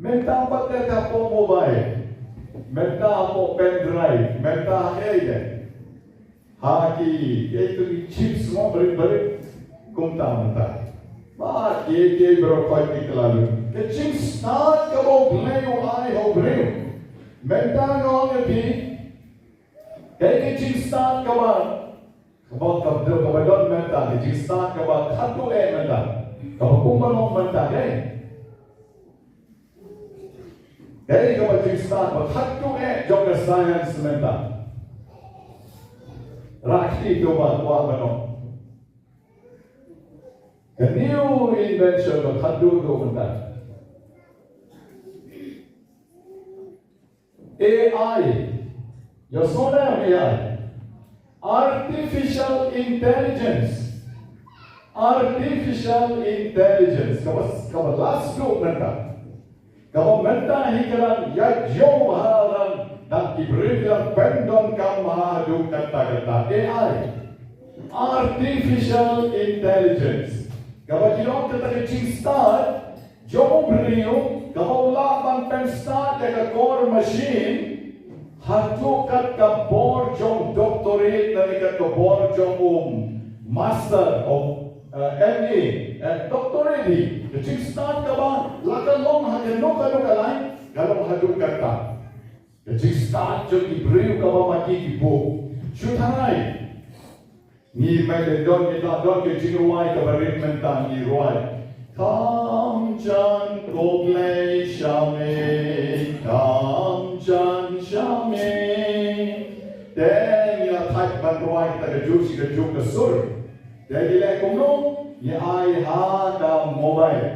Mynta pat te hapoh mobile. Mynta hapoh pen drive. Mynta ha ei de. Ha ki, ei tu ki chips mo, barit barit. Kumta mynta. Bad ki, ki baroh khoit ki kylla lut. Ka jingstad kaba U Blei u ai ha u briew. Mynta nga ong ïa phi. Kaei ka jingstad kaba, kaba, kaba, kaba don mynta, ka jingstad kaba khadduh eh mynta. Kaba kumba long mynta, kaei? Kaei kaba jingstad ba khadduh eh jong ka science mynta? Rah kti to ba kwah ban ong. Ka new invention ba khadduh duh mynta. A I. Ïohsngew ne em A I? Artificial Intelligence. Artificial Intelligence. Kaba, kaba last duh mynta. Kaba mynta hi ka dang ïaid ïew bha, dang, dang ki briew ki dang pyndonkam bha haduh katta katta. A I. Artificial Intelligence. Kaba ki ong kata ka jingstad jong u briew, kaba u lah ban pynstad ïa ka kor machine, haduh kat ka bor jong doctorate, lane kat ka bor jong u master of, eh, M A, eh, doctorate hi. Ka jingstad kaba la ka long ha kano kano ka lai, ka long haduh katta. Ka jingstad jong ki briew kaba ma ki ki buh. Shu tharai. Ngi mei dei don ngi la don ka jingrwai kaba rit mynta ngi rwai. Kam jan ko Blei sha me, kam jan sha me. Te ngi la thait ban rwai ta ka juk shi ka juk ka sur. Te ngi leh kumno? Ngi ai ha ka mobile.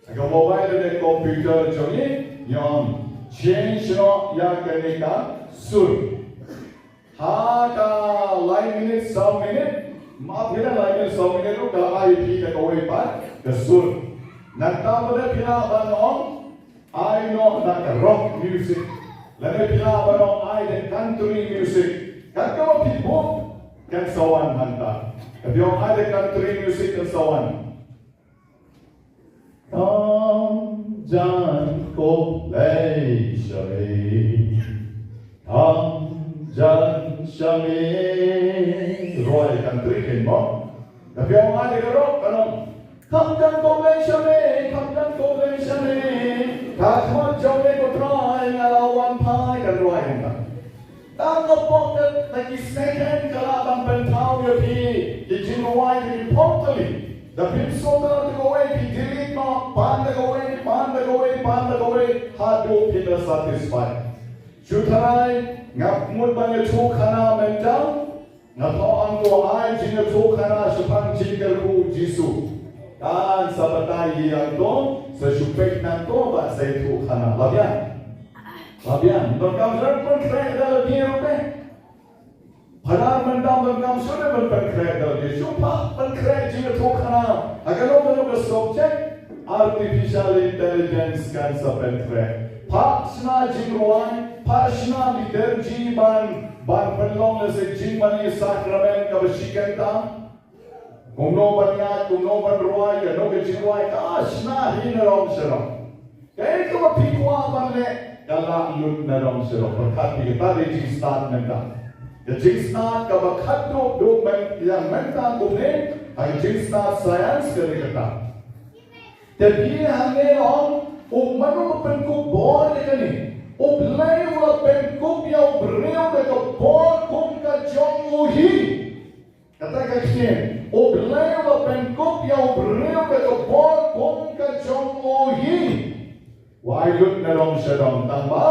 Ka mobile ne computer jong ngi, ngi ong, change noh ïa kane ka sur. Ha ka lai minit, saw minit, ma phi la lai minit, saw minit ruh ka la ai phi da kawei pat ka sur. Nangta pat phi lah ban ong, ai noh da ka rock music. Lane phi lah ban ong ai da country music. Katkaba phi buh kan sa wan hangta. Ka phi ong ai da country music kan sa wan. Kam jan ko Blei sha me. Kam jan sha me. Rwai country kin mo. Ka phi ong ai da ka rock kan ong. Kam jan ko Blei sha me, kam jan ko Blei sha me. Ka khmat jong me ko Trai nga la wan phai kan rwai hangta. Tang ka pok ka, na ki second ka lah ban pynthaw ïa phi ki jingrwai ki pok kali. Da phim sngewthuh da kawei phi delete noh, pan da kawei, pan da kawei, pan da kawei, haduh phi da satisfy. Shu tharai, nga mut ban ïathuh khana mynta, nga thoh ong to ai jingïathuh khana shaphang jingkyrkhu Jisu. Kan sa batai ïa to, sa shu peit nangto bad sa ïathuh khana. Lah biang. Lah biang, donkam shuh ban pynkhreh da lade ruh te. Phadar mynta donkam shuh ban pynkhreh da lade. Shu phah pynkhreh jingïathuhkhana ha kano kano ka subject, artificial intelligence kan sa pynkhreh. Phah shna jingrwai, phah shna liturgy ban, ban pynlong lehse jingmane sakramen kaba shi kynta. Kumno ban ïaid, kumno ban rwai, kano ka jingrwai, ka shna hi na rong sha rong. Kaei kaba phi kwah ban leh, ka lah lut na rong sha rong. Pyrkhat phi kata ka dei jingstad mynta. Ka jingstad kaba khatduh duh myn, ïa mynta kumne, ha ka jingstad science ka dei kata. Te phi hangne long, u mano ba pynkup bor ïa kane. U Blei u la pynkup ïa u briew da ka bor kum ka jong u hi. Kata ka ktien, U Blei u la pynkup ïa u briew da ka bor kum ka jong u hi. Wai lut na dong sha dong tang ba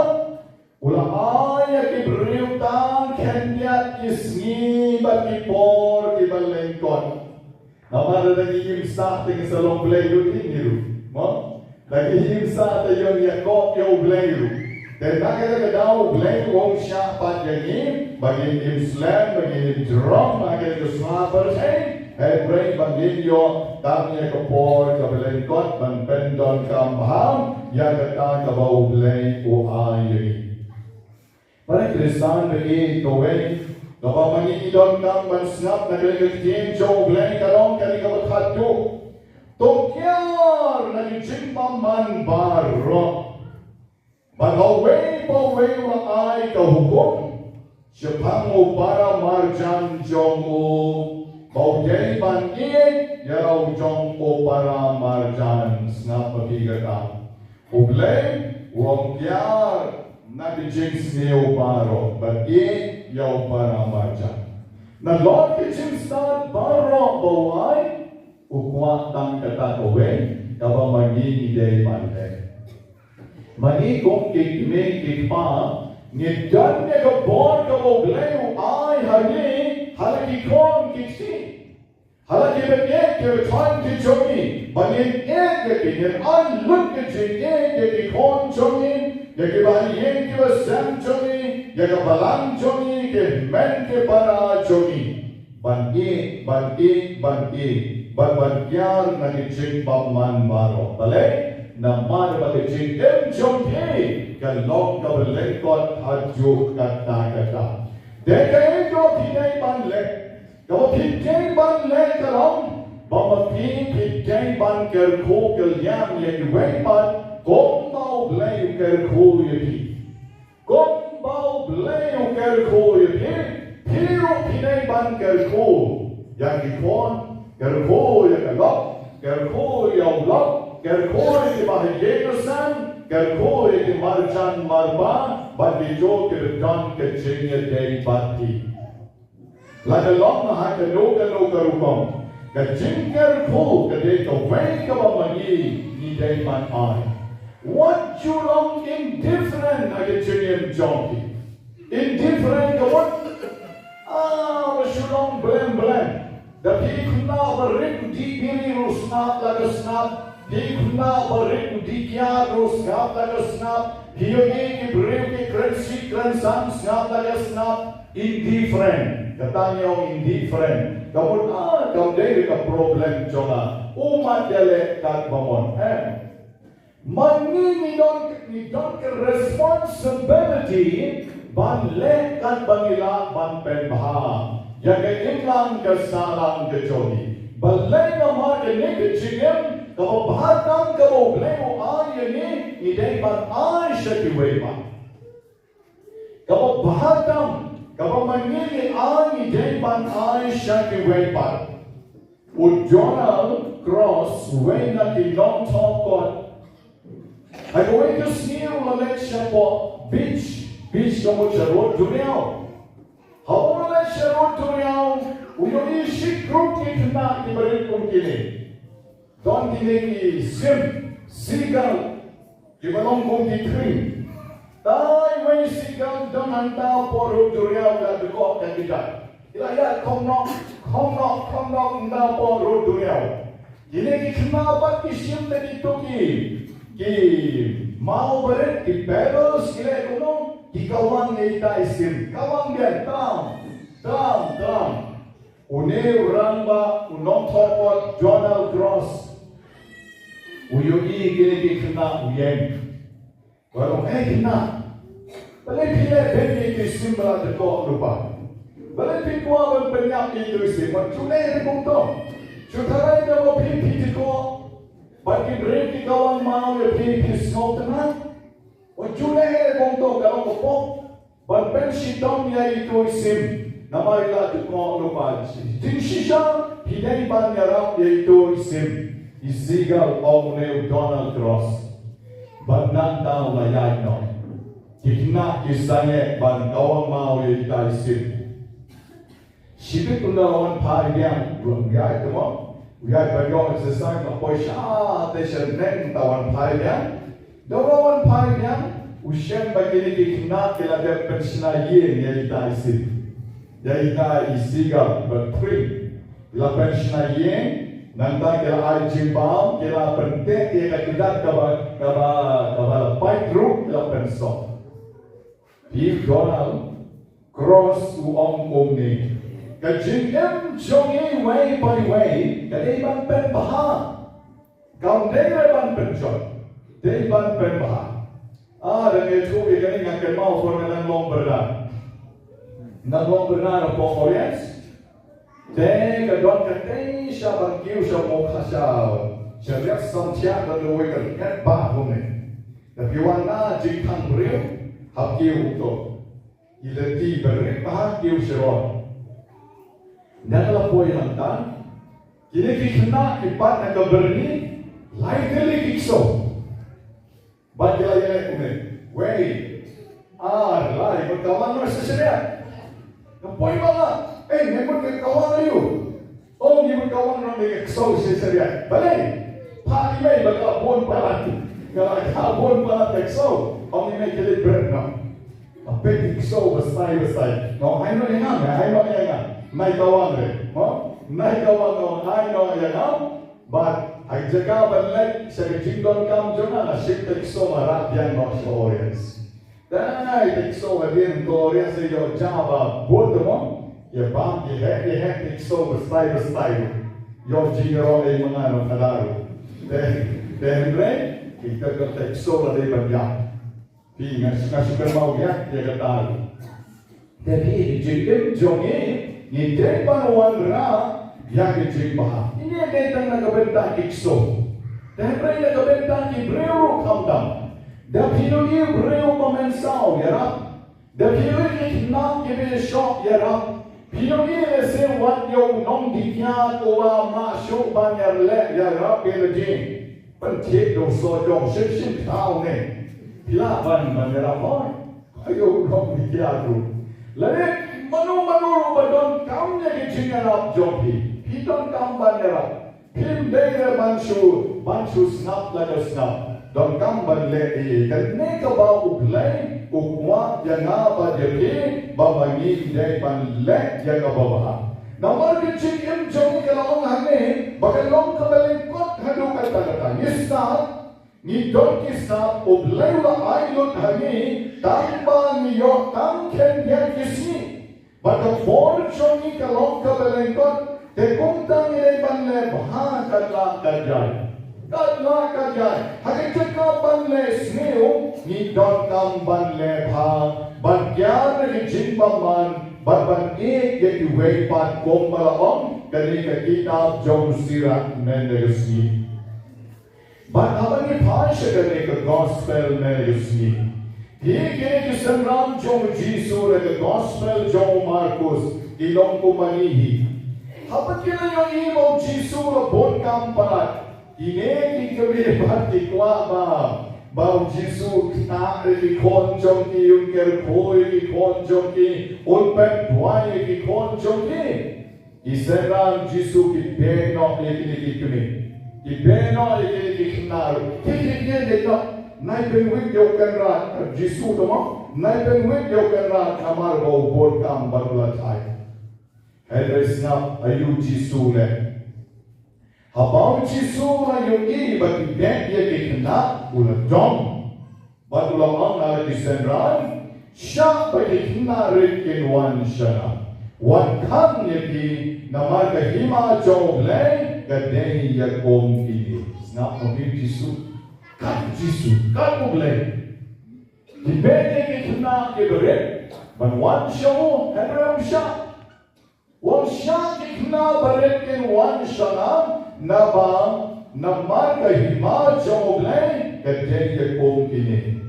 u la ai ïa ki briew tang khyndiat ki sngi bad ki por kiba lyngkot. Namar lada ngi im sah te ngi sa long Blei lut hi ngi ruh. Mo? Lada ngi im sah te ïoh ïa kop ïa U Blei ruh. Te na kata ka daw U Blei u ong shah pat ïa ngi ba ngin im slem, ba ngin im jrong ha kata ka sla pyrthei. Hynrei ba ngin ïoh tang ïa ka por kaba lyngkot ban pyndonkam bha ïa kata kaba U Blei u ai ïa ngi. Para Khristan ba ïeit kawei kaba ma ngi donkam ban sngap na ka ktien jong U Blei ka long kane kaba khatduh. To kiar na ki jingbymman baroh. Ba uwei pa uwei u la ai ka hukum shaphang u para marjan jong u ba u dei ban ïeit ïa la u jong u para marjan. Sngap ma phi kata. U Blei u ong kiar na ki jingsniew baroh bad ïeit ïa u para marjan. Na lor ki jingstad baroh ba u ai, u kwah tang kata kawei kaba ma ngi ngi dei ban leh. Ma ngi kum ki kmie ki kpa ngi don ïa ka bor kaba U Blei u ai ha ngi ha la ki khun ki kti. Ha la ki bangeit ki bangeit ki jong ngi ba ngin ïeit ïa ki, ngin ai lut ka jingïeit ïa ki khun jong ngi, ïa ki bahaïing ki basem jong ngi, ïa ka balang jong ngi, ki hynmen ki para jong ngi. Ban ïeit, ban ïeit, ban ïeit, ban ban kiar na ki jingbymman baroh. Balei? Namar ba ka jingim jong phi ka long kaba lyngkot haduh katta katta. Dei kaei kaba phi dei ban leh? Kaba phi dei ban leh ka long ba ma phi phi dei ban kyrkhu kylliang ïa kiwei pat kumba U Blei u kyrkhu ïa phi. Kumba U Blei u kyrkhu ïa phi, phi ruh phi dei ban kyrkhu ïa ki khun, kyrkhu ïa ka lok, kyrkhu ïa u lok, kyrkhu ïa ki bahaïing basem, kyrkhu ïa ki marjan marpa, bad kito kiba don ka jingïadei bad phi. La ka long ha kano kano ka rukom, ka jingkyrkhu ka dei kawei kaba ma ngi ngi dei ban ai. Wat ju long indifferent ha ka jingim jong phi. Indifferent ka mut, ah, ba shu long blem blem. Da phi khynnah ba rit u dih biri ruh sngap la ka sngap. Phi khynnah ba rit u dih kiad ruh sngap la ka sngap. Phi ïohi ki briew ki kren sih kren san sngap la ka sngap. Indifferent. Kata ngi ong indifferent. Ka mut, ah, kam dei ka problem jong nga. U mat ïaleh katba mon. Eh. Ma ngi ngi don, ngi don ka responsibility ban leh katba ngi lah ban pynbha ïa ka imlang ka sahlang ka jong ngi. Balei? Namar kane ka jingim kaba bha tam kaba U Blei u ai ïa ngi, ngi dei ban ai sha kiwei pat. Kaba bha tam kaba ma ngi ngi ai, ngi dei ban ai sha kiwei pat. U Donald Cross, uwei na ki nongthoh kot, ha kawei ka sngi u la leit shapoh beach, beach ka mut sha rud duriaw. Haba u la leit sha rud duriaw, u ïohi shi group ki khynnah kiba rit kum kine. Don kine ki sim, seagull, kiba long kum ki khring. Tang wei seagull don hangta hapoh rud duriaw ka dkoh ka kjat. Ki la ïaid khong nok, khong nok, khong nok hangta hapoh rud duriaw. Kine ki khynnah pat ki shim da kito ki, ki maw barit, ki pebbles, ki leh kumno, ki kawang ïa ita i sim. Kawang biang, tram, tram, tram. Une u rangbah, u nongthoh kot Donald Cross, u ïohi kine ki khynnah u ïeng. Bad u ong, "Ei khynnah, balei phi leh beiñ ïa itu i sim ba la dkoh lypa? Balei phi kwah ban pynïap ïa itu i sim? Wat ju leh kumto. Shu tharai da ba phi phi dkoh bad ki briew ki kawang maw ïa phi, phi sngewtynnat? Wat ju leh kumto, ka long ka pop ban pynshitom ïa itu i sim, namar i la dkoh lypa. Jingshisha phi dei ban ïarap ïa itu i sim." I seagull, ong une u Donald Cross. Bad nangta u la ïaid noh. Ki khynnah ki sangeh ban kawang maw ïa ita i sim. Shibit u la wan phai biang, u ïaid, te mo, u ïaid ban ïoh exercise, la poi sha te sha neng, te wan phai biang. Da u la wan phai biang, u shem ba kine ki khynnah ki la dep pynshna ïing ïa ita i sim, ïa ita i seagull, bad pring. Ki la pynshna ïing, nangta ki la ai jingbam, ki la pynteh ïa ka kjat kaba, kaba, kaba la pait ruh, ki la pynsok. Phi, Donald Cross u ong kumne, ka jingim jong ngi iwei pa iwei ka dei ban pynbha. Kam dei re ban pynjot, dei ban pynbha. Ah, da ngi ïathuh ïa kane nga kynmaw por nga dang long byrnai. Nga dang long byrnai hapoh Orient. Te ka don katei sha ban kiew sha mo kha sha, sha riat samthiah, don kawei ka riat ba kumne. Da phi wan na jingkhang briew, hap kiew kumto. I lynti ba rit bha, kiew sharon. Nang la poi hangta, kine ki khynnah ki pat na ka byrni, lai tylli ki ksew. Bad ki la ïaleh kumne, wei, ar, lai, mut ka wan noh sha shariat. Nga poi ba nga, eh, ne mut ka wan aïu? Ong i mut ka wan noh ne ka ksew sha shariat. Balei? Phah i mei ba ka la bun palat. Ka la, ka la bun palat ka ksew. Ong i mei ki leit bret noh. Ka peit ki ksew ba sai ba sai. Nga ong ai noh ïa nga, ai noh ïa nga. Nai ka wan re. Mo? Nai ka wan, nga ong ai noh ïa nga. Bad ha ka jaka ban leit sha ka jingdonkam jong nga, nga shim te ksew nga rah biang noh sha Orient. Dei te ksew hadien Orient sa ïoh ja ba bun te mo. Ïa bam ïa heh ïa heh te ksew ba stai ba stai. Ïoh jingïarap ei ma nga noh ka daru. Te, te hynrei kita ka te ksew la dei ban ïap. Phi, nga, nga shu kynmaw ïa, ïa kata. Te phi, ka jingim jong ngi, ngi dei ban wanrah ïa ka jingbha. Ine dei tang na ka bynta ki ksew. Te hynrei na ka bynta ki briew ruh khamtam. Da phi ïohi briew ba mynsaw ïarap. Da phi ïohi ki khynnah kiba ïashoh ïarap. Phi ïohi lehse wat ïa u nongdih kiad uba mah shuh ban ïaleh ïarap ïa lade. Pynthied da u sohjong, shim shim kata ne. Phi lah ban, ban ïarap hoi. Ayo, u ong ïa ki ruh. Lane mano mano ruh ba donkam ïa ki jingïarap jong phi, phi donkam ban ïarap. Phim dei re ban shu, ban shu sngap la ka sngap. Donkam ban leh ei ei. Kane kaba U Blei u kwah ïa nga bad ïa phi, ba ma ngi dei ban leh ïa kaba bha. Namar ka jingim jong ngi ka la ong hangne ba ka long kaba lyngkot haduh katta katta. Ngi sngap, ngi don ki sap, U Blei u la ai lut ha ngi tang ba ngi ïoh tang khyndiat ki sngi. Bad ka por jong ngi ka long kaba lyngkot, te kumta ngi dei ban leh bha katba lah katba ïai. Katba lah katba ïai. Ha ka jaka ban leh sniew, ngi donkam ban leh bha, ban kiar ïa ki jingbymman, bad ban ïeit ïa kiwei pat kumba la ong kane ka kitab jong u Sirach mynta ka sngi. Bad haba ngi phai sha kane ka gospel mynta ka sngi, ki, kine ki synran jong u Jisu na ka gospel jong u Markus ki long kumne hi. Haba ki la ïohi ba u Jisu u la bun kam palat, kine ki kmie pat ki kwah ba, ba u Jisu un khynnah ïa ki khun jong ki, un kyrkhu ïa ki khun jong ki, un pynduwai ïa ki khun jong ki. Ki synran Jisu ki beh noh ïa kine ki kmie. Ki beh noh ïa kine ki khynnah ruh. Ki, ki, ki, ki, ki, nai pynwit ïa u Kynrad, Jisu, tang ma, nai pynwit ïa u Kynrad namar ba u bun kam bad u la thait. Hynrei sngap aïu Jisu u leh. Haba u Jisu u la ïohi ba ki beh ïa ki khynnah, u la dom. Bad u la ong ha la ki synran, shah ba ki khynnah rit kin wan sha nga. Wat khang ïa ki, namar ka hima jong U Blei ka dei ïa kum kine. Sngap ma phi, Jisu. Kat Jisu, kat U Blei. Ki beh ïa ki khynnah kiba rit ban wan sha u, hynrei um shah. Wat shah ki khynnah barit kin wan sha nga, naba, namar ka hima jong U Blei ka dei ïa kum kine.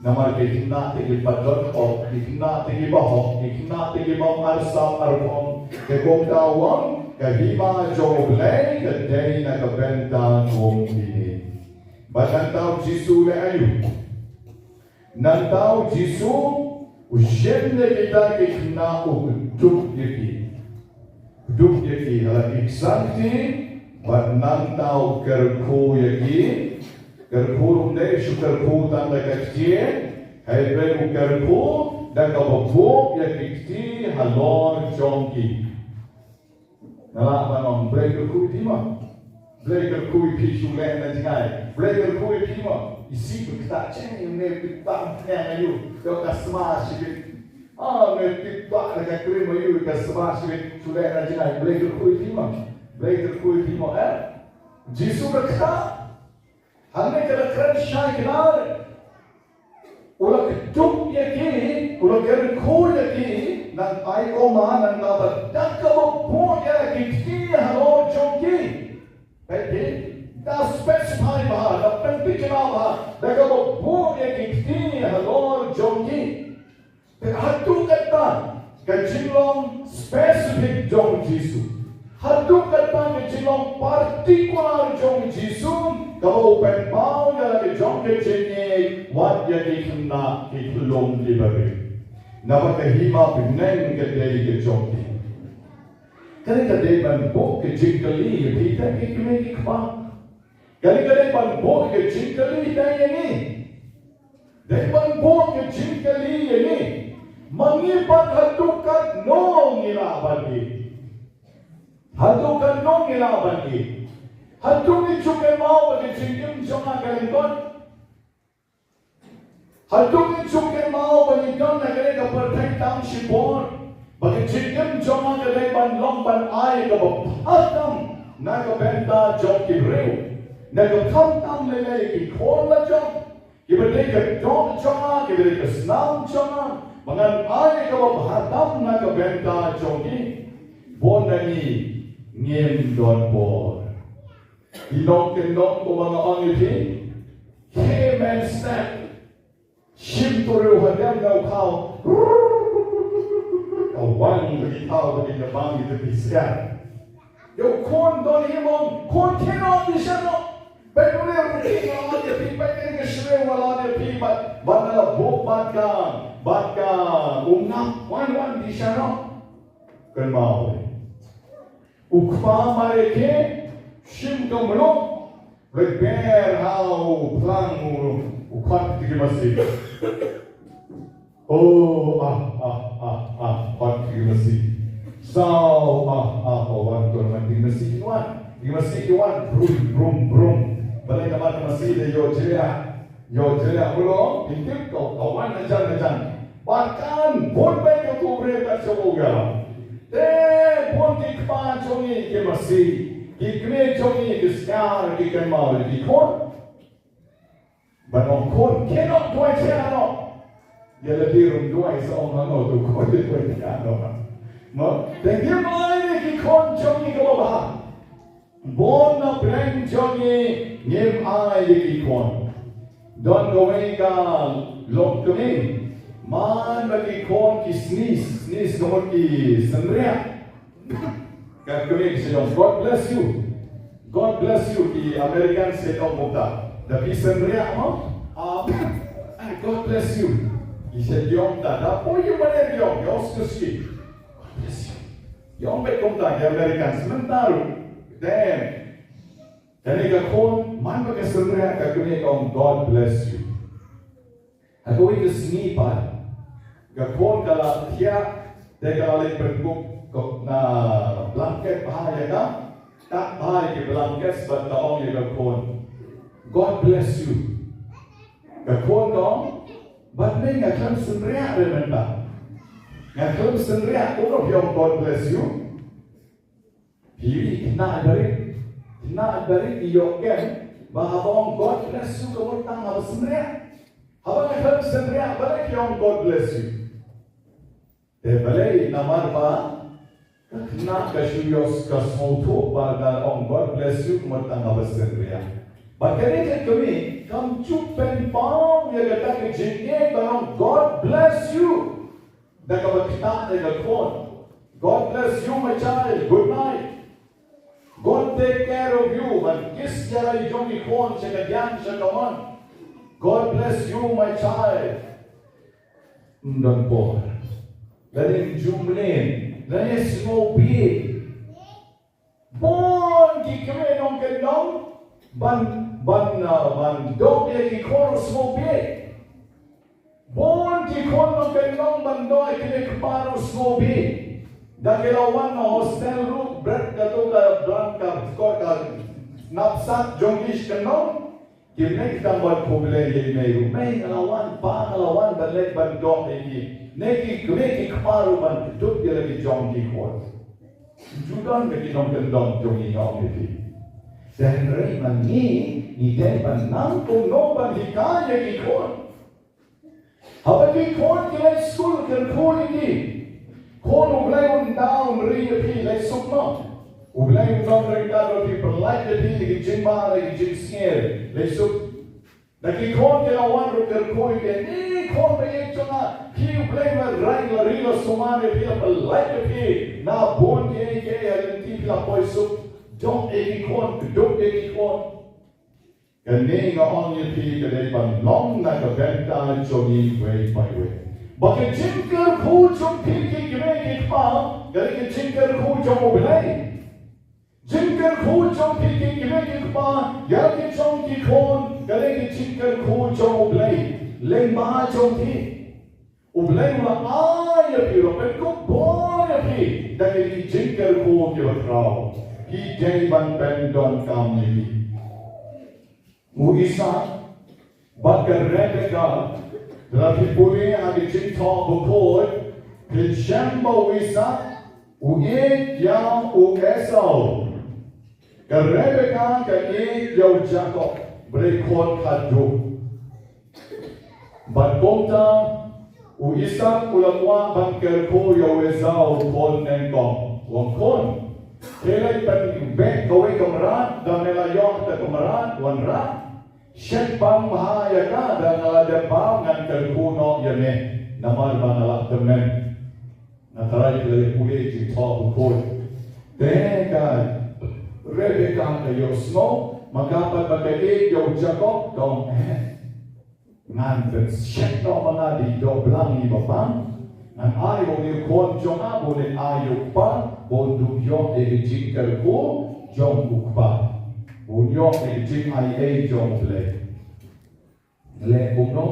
Namar ki khynnah te kiba don hok, ki khynnah te kiba hok, ki khynnah te kiba arsap arphong, te kumta u ong, ka hima jong U Blei ka dei na ka bynta kum kine. Bad nangta u Jisu u leh aïu? Nangta u Jisu u shim ïa kita ki khynnah, u kdup ïa ki. Kdup ïa ki ha la ki ksangti, bad nangta u kyrkhu ïa ki. Kyrkhu ruh ym dei shu kyrkhu tang da ka kti, hynrei u kyrkhu da kaba buh ïa ki kti halor jong ki. Nga lah ban ong, Blei kyrkhu ïa phi mo. Blei kyrkhu ïa phi, shu leh na jngai. Blei kyrkhu ïa phi mo. Isih ba ktah, cheng ïa une u ktah, pynïang ïa u. Ïoh ka sma shibit. Ah, une u ktah da ka krim ïa u, ka sma shibit. Shu leh na jngai. Blei kyrkhu ïa phi mo. Blei kyrkhu ïa phi mo, eh? Jisu ka ktah. Hangne ka la kren shai kynmaw. U la kdup ïa ki, u la kyrkhu ïa ki, nang ai, ko ma, nang, naba da kaba buh ïa ki kti halor jong ki. Peit ki, da specify bha, da pynthikna bha, da kaba buh ïa ki kti halor jong ki. Te haduh katta ka jinglong specific jong u Jisu. Haduh katta ka jinglong particular jong u Jisu, kaba u pynpaw ïa la ka jong ka jingïeit, wat ïa ki khynnah ki khyllung kiba rit. Naba ka hima bneng ka dei ka jong ki. Kane ka dei ban buh ka jingkylli ïa phi te ki kmie ki kpa. Kane ka dei ban buh ka jingkylli ïa ngi. Dei ban buh ka jingkylli ïa ngi. Ma ngi pat haduh katno ngi lah ban ïeit? Haduh katno ngi lah ban ïeit? Haduh ngi ju kynmaw ba ka jingim jong nga ka lyngkot? Haduh ngi ju kynmaw ba ngi don ha kane ka pyrthei tang shibun, ba ka jingim jong nga ka dei ban long ban ai kaba bha tam na ka bynta jong ki briew, na ka bynta tam lei lei ki khun la jong, kiba dei ka doh jong nga, kiba dei ka snam jong nga, ba ngan ai kaba bha tam na ka bynta jong ki. Bun na ngi ngim don bor. Ki nongkyndong, kumba nga ong ïa phi, came and snack. Shim to riew hadem na u khaw. Ka wan ïa ki khaw, ïa ki bang, ïa ki syiar. Ïa u khun don hi mo, khun, khie noh, dei sha noh. Peit une u khun, nga la ïa phi, peit kane ka shriew nga la ïa phi, bad, bad nga la buh bad ka, Bad ka um ngap wan wan di sharok. Kynmaw. U kpa mare ke shim ka mluk. Lek ber ha u plang u u khot ki masi. Oh, ah, ah, ah, ah, khot ki masi. Saw, ah, ah, oh, wan tur man ki masi ki wan. Ki masi ki wan. Brum, brum, brum. Balei namar ki masi de yo jria. Yo jria ulo, intip ko, ko wan na jan na jan. Ba kan bun bek ko tu bre ka chobo ga. Te bun ki kpa jong ngi ki masi, ki kmie jong ngi ki skar, ki kynmaw ki khun. Ba nong khun, kynnoh duwai che ano. Ya la di rum duwai sa ong ano tu khun di duwai che ano. Mo, te ki mai ni ki khun jong ngi ka ba ba. Bun na pdeng jong ngi ngim ai ïa ki khun. Don kawei ka longkmie. Man ba ki khun ki sneeze, sneeze ka mut ki synriah. Ka kmie ki sa ong, "God bless you. God bless you." Ki American sa ong kumta. Da phi synriah mo? Ah, ah, "God bless you." Ki sa ong ta. Da poi ïa ba dei ong, ïa ong sngewsih. "God bless you." Ïa ong beit kumta ki Americans mynta ruh. Damn. Kane ka khun, man ba ka synriah, ka kmie ka ong, "God bless you." Ha kawei ka sngi pat, ka khun ka la thiah, te ka la leit pynkup na blanket bha ïa ka, tak bha ïa ki blanket bad ka ong ïa ka khun, "God bless you." Ka khun ka ong, "Bad me nga khlem synriah re mynta. Nga khlem synriah, kumno phi ong God bless you?" Phi ïohi, khynnah barit, khynnah barit ki ïoh kem ba haba ong God bless you ka mut tang haba synriah. Haba nga khlem synriah balei ki ong God bless you. Te balei, namar ba ka khynnah ka shu ïoh ka sngewthuh ba nga ong God bless you ka mut tang haba synriah. Bad kane ka kmie kam ju pynpaw ïa kata ka jingïeit ba ong God bless you. Da kaba ktah ïa ka khun. "God bless you, my child. Good night. God take care of you." Ban kiss ïa la i jong i khun sha ka diang sha ka mon. "God bless you, my child." Ym don por. Lane ym ju mlien. Lane sngewbha. Bun ki kmie nongkyndong ban, ban, uh, ban doh ïa ki khun ruh sngewbha. Bun ki khun nongkyndong ban doh ïa ki kpa ruh sngewbha. Da ki la wan na hostel ruh bret kato ka blan ka kot ka knapsak jong ki shi kyndong. Ki mei ki tang ban khublei ïa i mei ruh. Mei nga la wan, pa nga la wan ban leit ban doh ïa ki. Ne ki kmie ki kpa ruh ban kdup ïa la ki jong ki khun. Ju don ba ki nongkyndong jong ngi nga ong ïa phi. Te hynrei ma ngi, ngi dei ban nang kumno ban hikai ïa ki khun. Haba ki khun ki leit skul kyrkhu ïa ki. Khun, U Blei un da un ri ïa phi, leit suk noh. U Blei un don ryngkat bad phi, pynlait ïa phi na ki jingma, na ki jingsngew, leit suk. Da ki khun ki la wan ruh kyrkhu ïa ki, "Ni khun ba ïeit jong nga, phi U Blei ba la ri la sumar ïa phi, la pynlait ïa phi na bun kiei kiei ha lynti, phi la poi suk." Doh ïa ki khun, kdup ïa ki khun. Kane nga ong ïa phi ka dei ban long na ka bynta jong ngi iwei pa iwei. Ba ka jingkyrkhu jong phi ki kmie ki kpa ka dei ka jingkyrkhu jong U Blei. Jingkyrkhu jong phi ki kmie ki kpa ïa ki jong ki khun ka dei ka jingkyrkhu jong U Blei. Lyngba jong phi. U Blei u la ai ïa phi, u la pynkup bor ïa phi da ki jingkyrkhu kiba khraw. Phi dei ban pyndonkam ïa ki. U Isak bad ka Rebeka, lada phi pule ha ka Jingthoh Bakhuid, phin shem ba u Isak u ïeit ïa u Esau. Ka Rebeka ka ïeit ïa u Jakob, ba dei khun khatduh. Bad kumta u Isak u la kwah ban kyrkhu ïa u Esau, khun nyngkong. U ong, "Khun, te leit pynbeit kawei ka mrad, da me la ïoh kata ka mrad, wanrah. Shet bam bha ïa ka, da nga la dep bam ngan kyrkhu noh ïa me, namar ba nga la tymmen." Nga tharai phi la ïa pule Jingthoh Bakhuid. Te ka Rebeka ka ïohsngew, ma ka pat ba ka ïeit ïa u Jakob, ka ong, "Eh, Ngan pynshet noh ma nga da i dohblang iba bang. Ngan ai ha une u khun jong nga ba un leit ai ïa u kpa, ba un duh ïoh ïa ka jingkyrkhu jong u kpa, ba un ïoh ïa ka jingaiei jong U Blei. Leh kumno?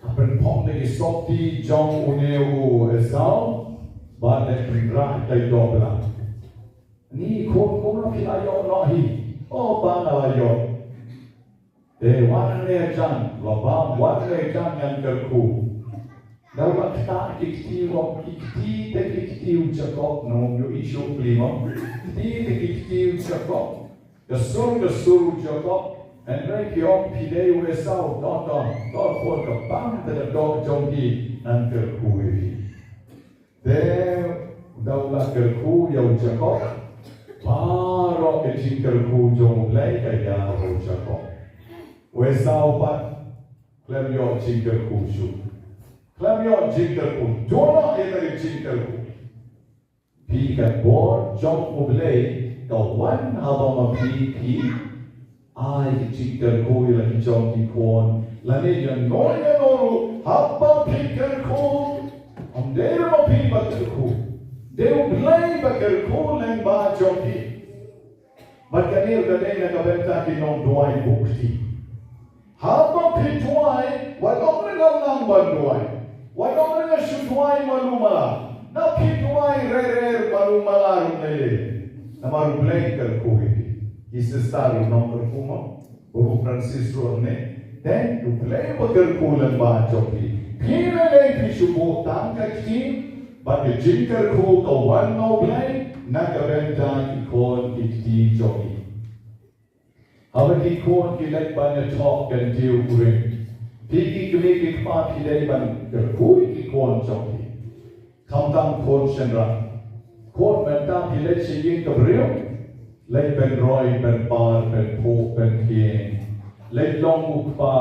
Ka pynphong da ki sopti jong une u Esau bad leh pynrah ïa i dohblang. Ni khun, kumno phi la ïoh noh hi? O pa, nga la ïoh. Te wat hangne hajan, la bam, wat hangne hajan ngan kyrkhu. Da la ktah ki kti u, ki kti te ki kti u Jakob, no, ïohi shuh phi mo. Kti te ki kti u Jakob. Ka sur, ka sur u Jakob. Hynrei phi ong phi dei u Esau, to, to, to, khun, ka bam te ka doh jong phi, ngan kyrkhu ïa phi. Te da u la kyrkhu ïa u Jakob, baroh ka jingkyrkhu jong U Blei ka ïar ha u Jakob. U Esau pat khlem ïoh jingkyrkhu shuh. Khlem ïoh jingkyrkhu. Duh noh ïa ka jingkyrkhu. Phi, ka bor jong U Blei ka wan haba ma phi phi ai ka jingkyrkhu ïa la ki jong ki khun. Lane ïano ïano ruh haba phi kyrkhu, ym dei ruh ma phi ba kyrkhu, dei U Blei ba kyrkhu lyngba jong phi. Bad kane ruh ka dei na ka bynta ki nongduwai buh kti. Haba phi duwai, wat ong re nga nang ban duwai. Wat ong re nga shu duwai malu mala. Na phi duwai re re malu mala ruh lei lei. Namar U Blei kyrkhu ïa phi. Ki sister ruh nongkyrkhu mo. Babu Francis ruh ne. Te U Blei ba kyrkhu lyngba jong phi. Phi lei lei phi shu buh tang ka kti. Bad ka jingkyrkhu ka wan na U Blei na ka bynta ki khun ki kti jong phi. Haba ki khun ki leit ban ïathoh kyntiew u ring, phi ki kmie ki kpa phi dei ban kyrkhu ïa ki khun jong phi. Khamtam khun shynrang, khun, mynta phi leit sha ïing ka briew, leit pynroi, pynpar, pynphuh, pynthieng, leit long u kpa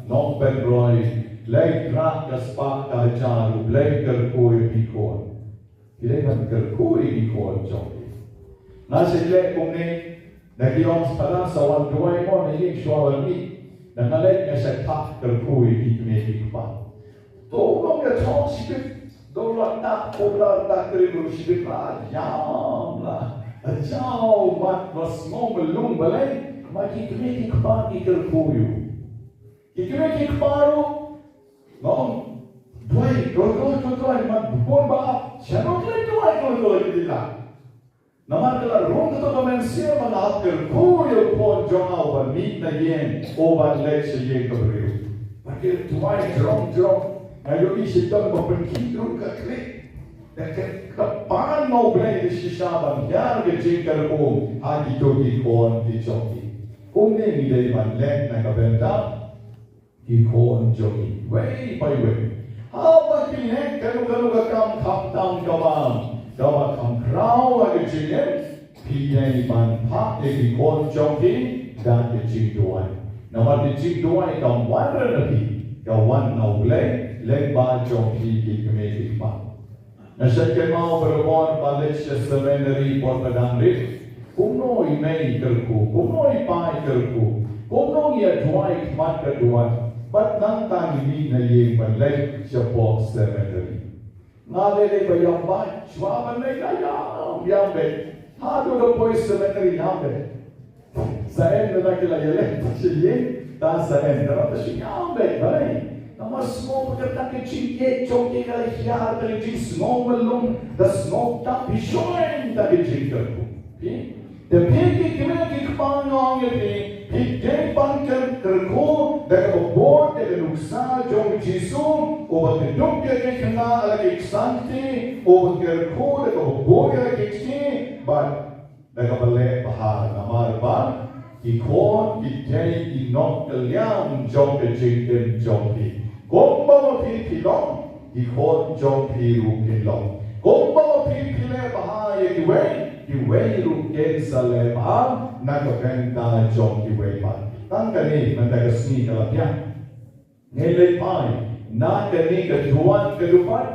nongpynroi, leit rah ka spah ka hajar. U Blei kyrkhu ïa phi khun. Phi dei ban kyrkhu ïa ki khun jong phi. Nga shait leh kumne, da ki ong, spadang sa wan duwai mo na ïing shuwa ban mih. Da nga leit nga shait phah kyrkhu ïa ki kmie ki kpa. To u nongïathoh shibit, da u la tah, u la tah kyrkhu shibit la ïam la. A jaw mat la sngew mlung balei, ma ki kmie ki kpa ki kyrkhu ïa u. Ki kmie ki kpa ruh, nong, duwai, duwai, duwai, duwai, man bun ba ap, shano ki la duwai, duwai, duwai, ki la. Namar ka la rung kato ka mynsiem ba nga hap kyrkhu ïa u khun jong nga uban mih na ïing, uban leit sha ïing ka briew. Ba ki la duwai jrong jrong, nga ïohi shitom ba pynkhih ruh ka khlieh. Da ka kyrpad na U Blei da shisha ban hiar ka jingkyrkhu ha kito ki khun ki jong ki. Kumne ngi dei ban leh na ka bynta ki khun jong ngi, iwei pa iwei. Haba ki leh kano kano ka kam khamtam ka bam kaba kham khraw ha ka jingim, phi dei ban phah ïa ki khun jong phi da ka jingduwai. Namar ka jingduwai kam wan re na phi, ka wan na U Blei lyngba jong phi ki kmie ki kpa. Nga shait kynmaw ba la bor ba leit sha seminary por ba dang rit. Kumno i mei i kyrkhu, kumno i pa i kyrkhu, kumno ngi ïa duwai khmat ka duwai. Bad nangta ngi mih na ïing ban leit shapoh seminary. Nga lei lei ba ïam bad shuwa ban leit nga ïam, ïam bad. Haduh da poi seminary ïam bad. Sa em da ki la ïaleh ta sha ïing, ta sa em da ta shu ïam bad, bad. Namar sngew ba kata ka jingïeit jong ki ka la hiar, ka la jingsngew mlung, da sngew tang phi shuh em da ka jingkyrkhu. Phi, da phi ki kmie ki kpa nga ong ïa phi, phi dei ban kyrkhu da kaba bud da ka nuksa jong u Jisu, uba kyndup ïa ki khynnah ha la ki ksangti, uba kyrkhu da kaba bud ïa la ki kti, bad da kaba leh bha, namar ba ki khun ki dei ki nongkylliang jong ka jingim jong phi. Kumba ma phi phi long, ki khun jong phi ruh kin long. Kumba ma phi phi leh bha ïa kiwei, kiwei ruh kin sa leh bha na ka bynta jong kiwei pat. Tang kane mynta ka sngi ka la biang. Ngin leit phai na kane ka duwan ka dupat.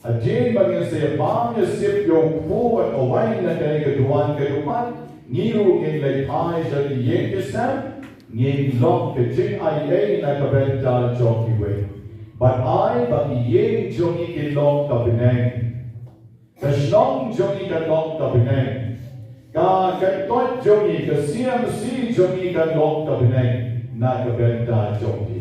Hadien ba ngin sa ïa bam ïa sip ïa u kpu bad ka wain na kane ka duwan ka dupat, ngi ruh ngin leit phai sha ki ïing ki sem. Ngin long ka jingaiei na ka bynta jong kiwei. Bad ai ba ki ïing jong ngi kin long ka bneng. Ka shnong jong ngi kan long ka bneng. Ka kyntoit jong ngi, ka C M C jong ngi kan long ka bneng na ka bynta jong ki.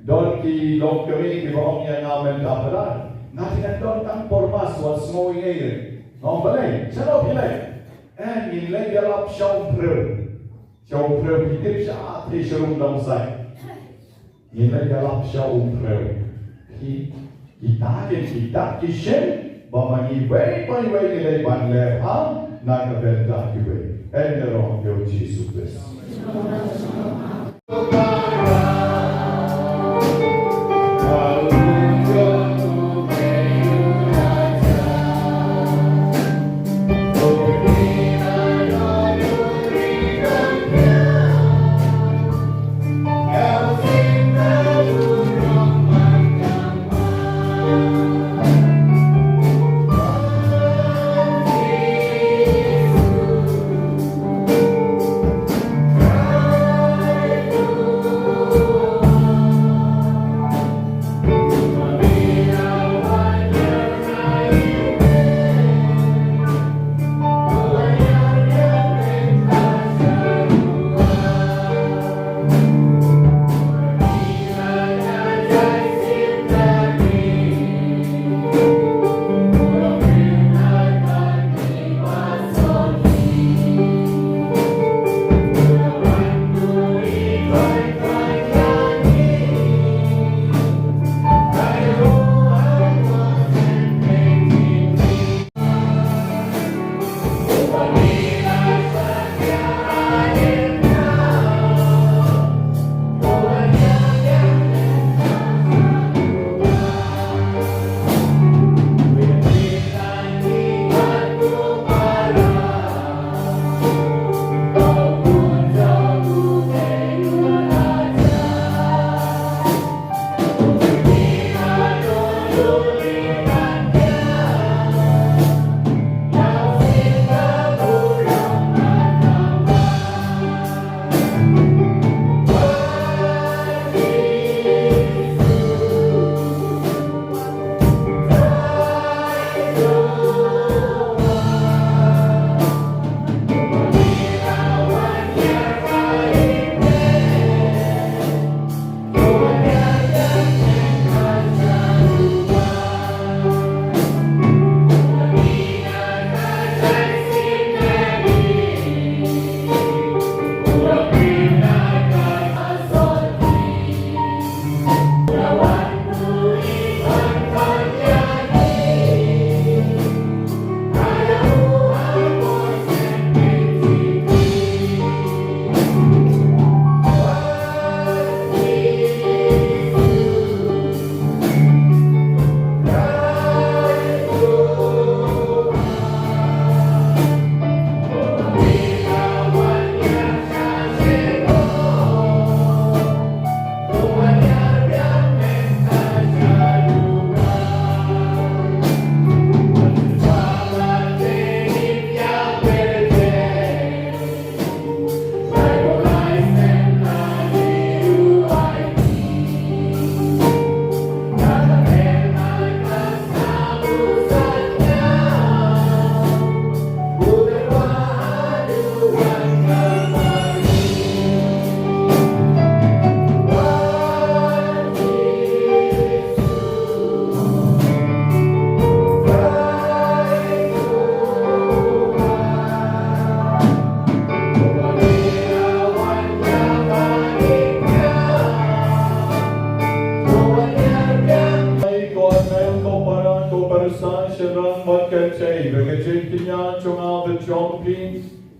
Don ki longkmie kiba ong ïa nga mynta, Phadar, nga te ngan don tang por mass, wat sngew ei ei. Nga ong balei, shano phi leit? Eh, ngin leit ïalap sha u briew. Sha u briew, phi tip, sha phi sha Umdong side. Ngin leit ïalap sha u briew. Ki, kita ki, kita ki shem ba ma ngi iwei pa iwei ngi dei ban leh bha na ka bynta kiwei. Hynrei ïa u Jisu Khrist.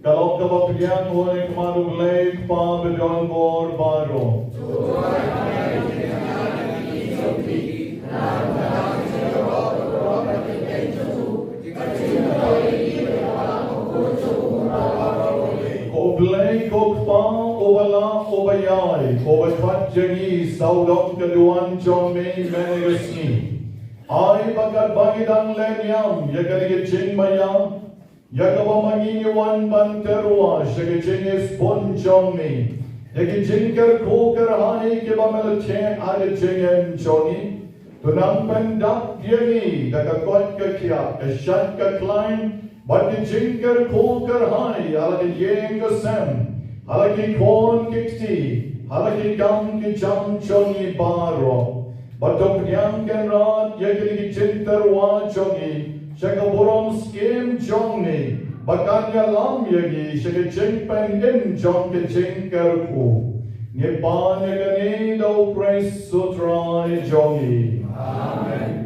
Ka long kaba pdiang ha u neng kmar U Blei Kpa ba don bor baroh. Ko U Blei ko Kpa uba lah uba ïai, ko ba khot jong ngi sawdong ka duwan jong me mynne ka sngi. Ai ba katba ngi dang leh niam ïa kane ka jingmaïa, ïa kaba ma ngi ngi wan ban tyrwa sha ka jingïasbun jong me, Ïa ki jingkyrkhu kyrhai kiba me la theh ha ka jingim jong ngi, to nang pyndap ïa ngi da ka koit ka khiah, ka shait ka khlaiñ bad ki jingkyrkhu kyrhai ha la ka ïing ka sem, ha la ki khun ki kti, ha la ki kam ki jam jong ngi baroh. Bad to pdiang Kynrad ïa kine ki jingtyrwa jong ngi sha ka burom skhem jong ngi, ba kan ïalam ïa ngi sha ka jingpynim jong ka jingkyrkhu. Ngi pan ïa kane da u Khrist u Trai jong ngi. Amen.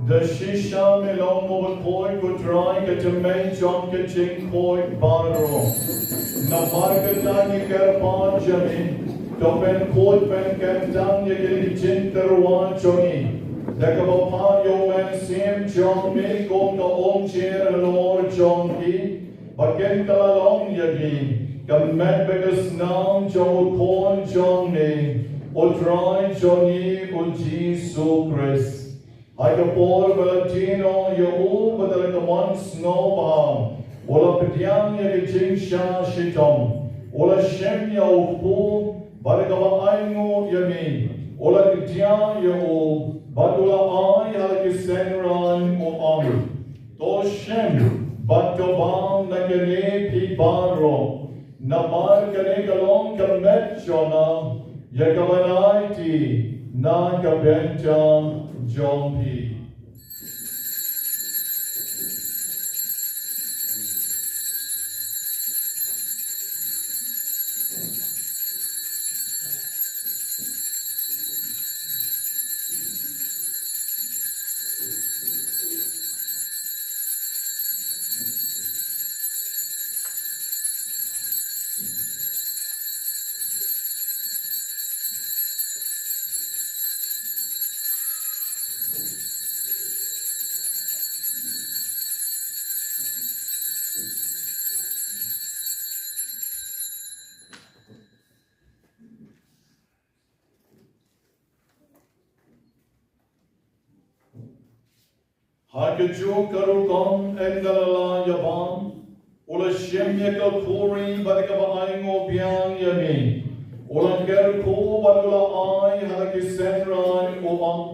Da shisha me long u bakhuid, ko Trai, ka tymmen jong ka jingkhuid baroh. Namar kata ngi kyrpad ïa me, to pynkhuid pynkyntang ïa kine ki jingtyrwa jong ngi da kaba phah ïa u Mynsiem jong me kum ka umjer halor jong ki, ba kin kylla long ïa ngi ka met bad ka snam jong u Khun jong me, u Trai jong ngi u Jisu Khrist. Ha ka por ba la die noh ïa u, bad da la ka mon sngewbha u la pdiang ïa ka jingshah shitom, u la shim ïa u kpu, bad da kaba ainguh ïa me u la kdiah ïa u, bad u la ai ha la ki synran, u ong: To shim bad to bam na kane phi baroh, namar kane ka long ka met jong nga, ïa kaban aiti na ka bynta jong phi. Ha kajuh ka rukom, ynda la lah ïa bam, u la shim ïa ka khuri bad da kaba ainguh biang ïa me, u la kyrkhu bad u la ai ha la ki synran, u ong: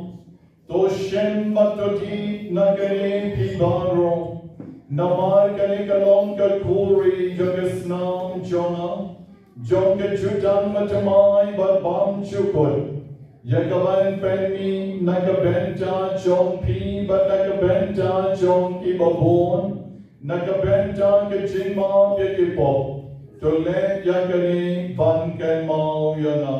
To shim bad to dih na kane phi baroh, namar kane ka long ka khuri jong ka snam jong nga, jong ka jutang bathymmai bad bymjukut, ïa kaban pynmih na ka bynta jong phi bad na ka bynta jong kiba bun, na ka bynta ka jingmap ïa ki pop. To leh ïa kane ban kynmaw ïa nga.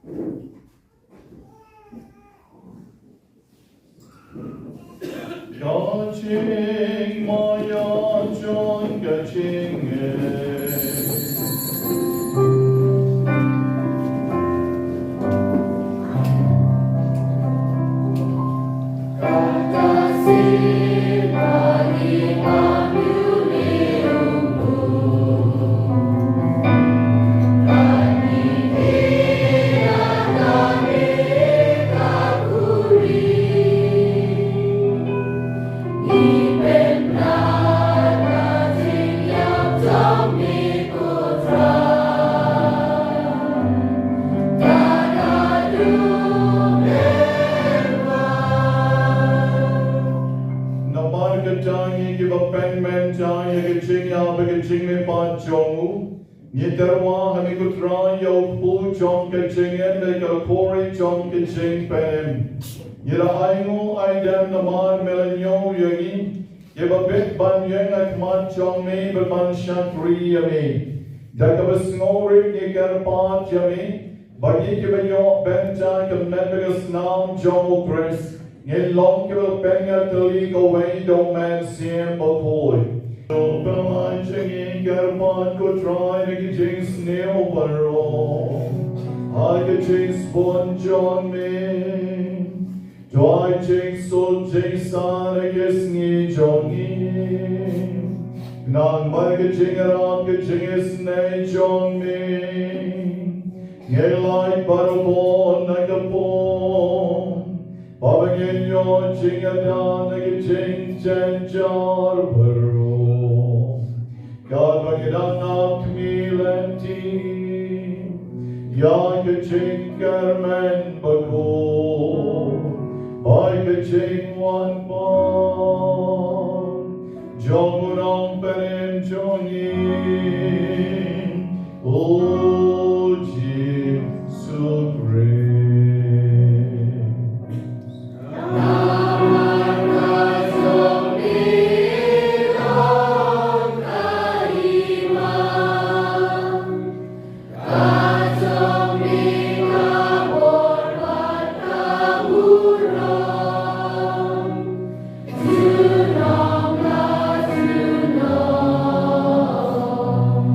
Ka jingmaïa jong ka jingngeit. Namar kata ngi kiba pynmynta ïa ka jingïap bad ka jingmihpat jong u, ngi tyrwa ha me ko Trai ïa u kpu jong ka jingim bad ka khuri jong ka jingpynim. Ngi la ainguh aidem namar me la ñiew ïa ngi, kiba bit ban ïeng ha khmat jong me bad ban shakri ïa me. Da kaba sngewrit ngi kyrpad ïa me, ba ngi kiba ïoh bynta ka met bad ka snam jong u Khrist, ngin long kiba pynïatylli kawei da u Mynsiem Bakhuid. To pynlait jong ngi kyrpad ko Trai da ka jingsniew baroh ha ka jingsbun jong me. To ai jingsuk jingsan ha ki sngi jong ngi. Khnang ba ka jingïarap ka jingisynei jong me, ngin lait baroh bun na ka bun, ba ngin ïoh jingïada na ka jingjynjar baroh. Katba ngi dang ap khmih lynti ïa ka jingkyrmen bakhuid bad ka jingwan bad jong u Nongpynim jong ngi, u Jisu Khrist.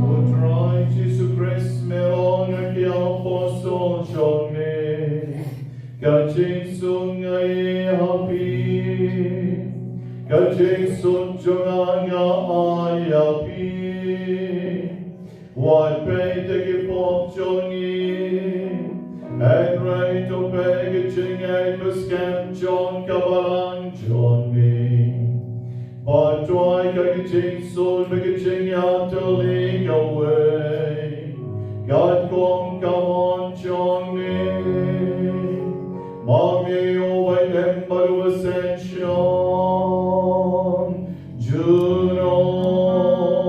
U Trai Jisu Khrist, me la ong ha ki apostol jong me, ka jingsuk nga ai ha phi, ka jingsuk jong nga nga ai ha phi. Wat peit ïa ki pop jong ngi, hynrei to peit ïa ka jingngeit bad skhem jong ka balang jong me. Bad to ai ka jingsuk bad ka jingïatylli kawei, katkum ka mon jong me. Ma me uba im bad uba sngewsih junom.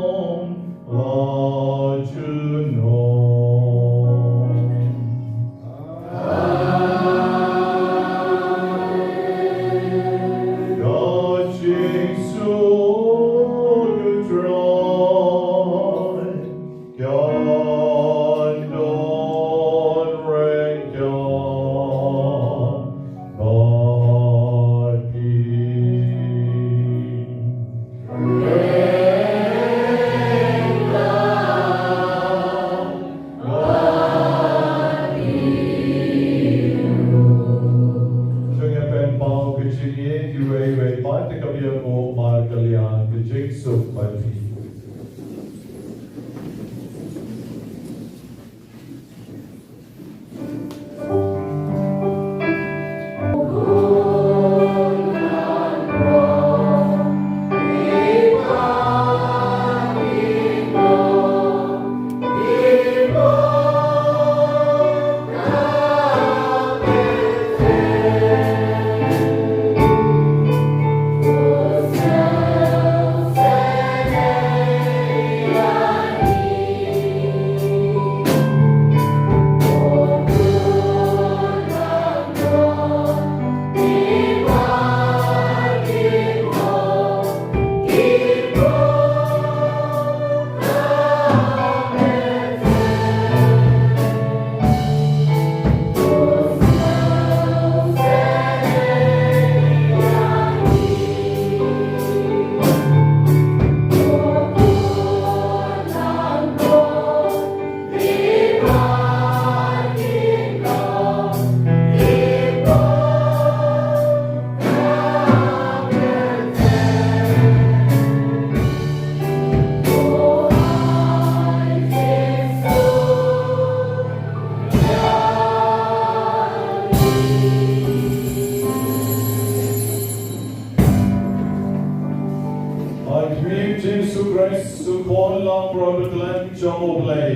Khun langbrot ba khlem jong U Blei,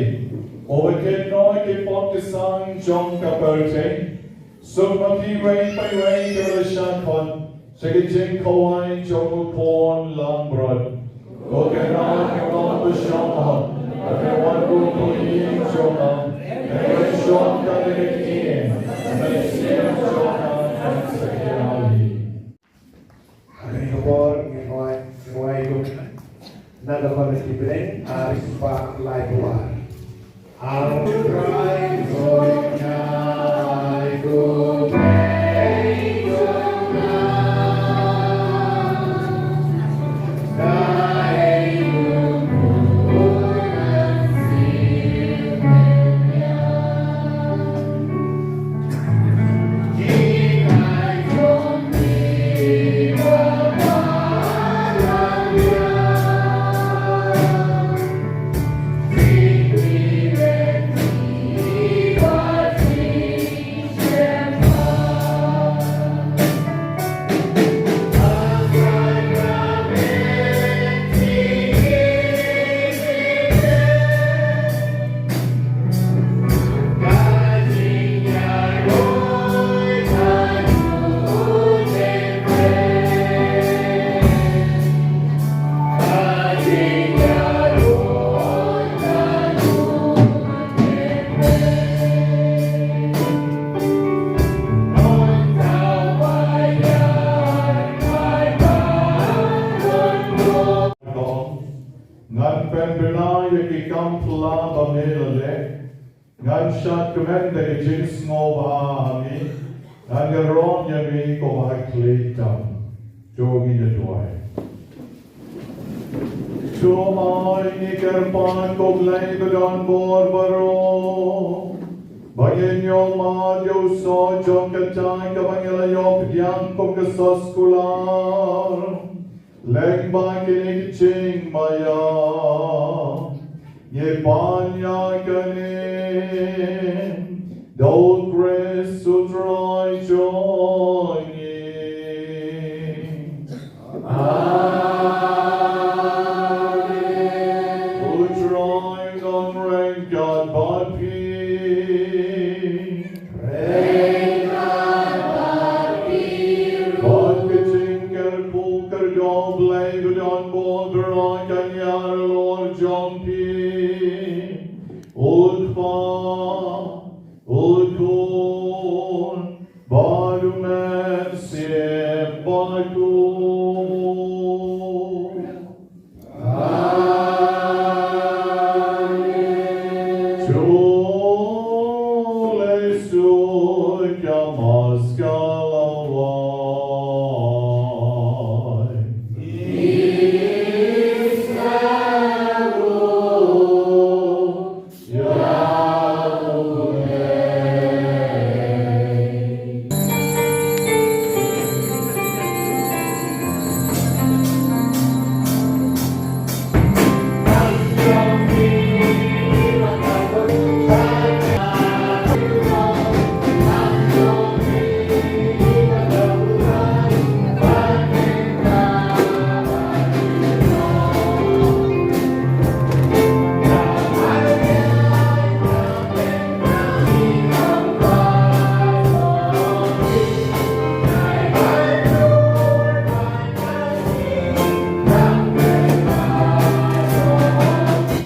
uba kynnoh ki pop ki sang jong ka pyrthei. Suk ma phi iwei pa iwei kiba la shah khot sha ka jingkhawai jong U Khun langbrot. Ko Kynrad, ka long ba shong hok, ba ka wan kum u ïing jong nga, ba ka shong ka da ka ïing, ba ka shong jong nga kan sa ki aui. Ha kane ka por ngin ai, ngin ai kum na ka khot ki bneng ar spah laiphew ar. Ar phra. Ngan pynbna ïa ki kam pla ba me la leh. Ngan shad kmen da ka jingsngewbha ha me. Ngan ïaroh ïa me ko ba ha khlieh tam. To ngin ïa duwai. To ai ngi kyrpad ko Blei ba don bor baroh, ba ngin ïoh mad ïa u soh jong kata kaba ngi la ïoh pdiang kum ka soskular. Lyngba kine ki jingmaïa ngi pan ïa kane da u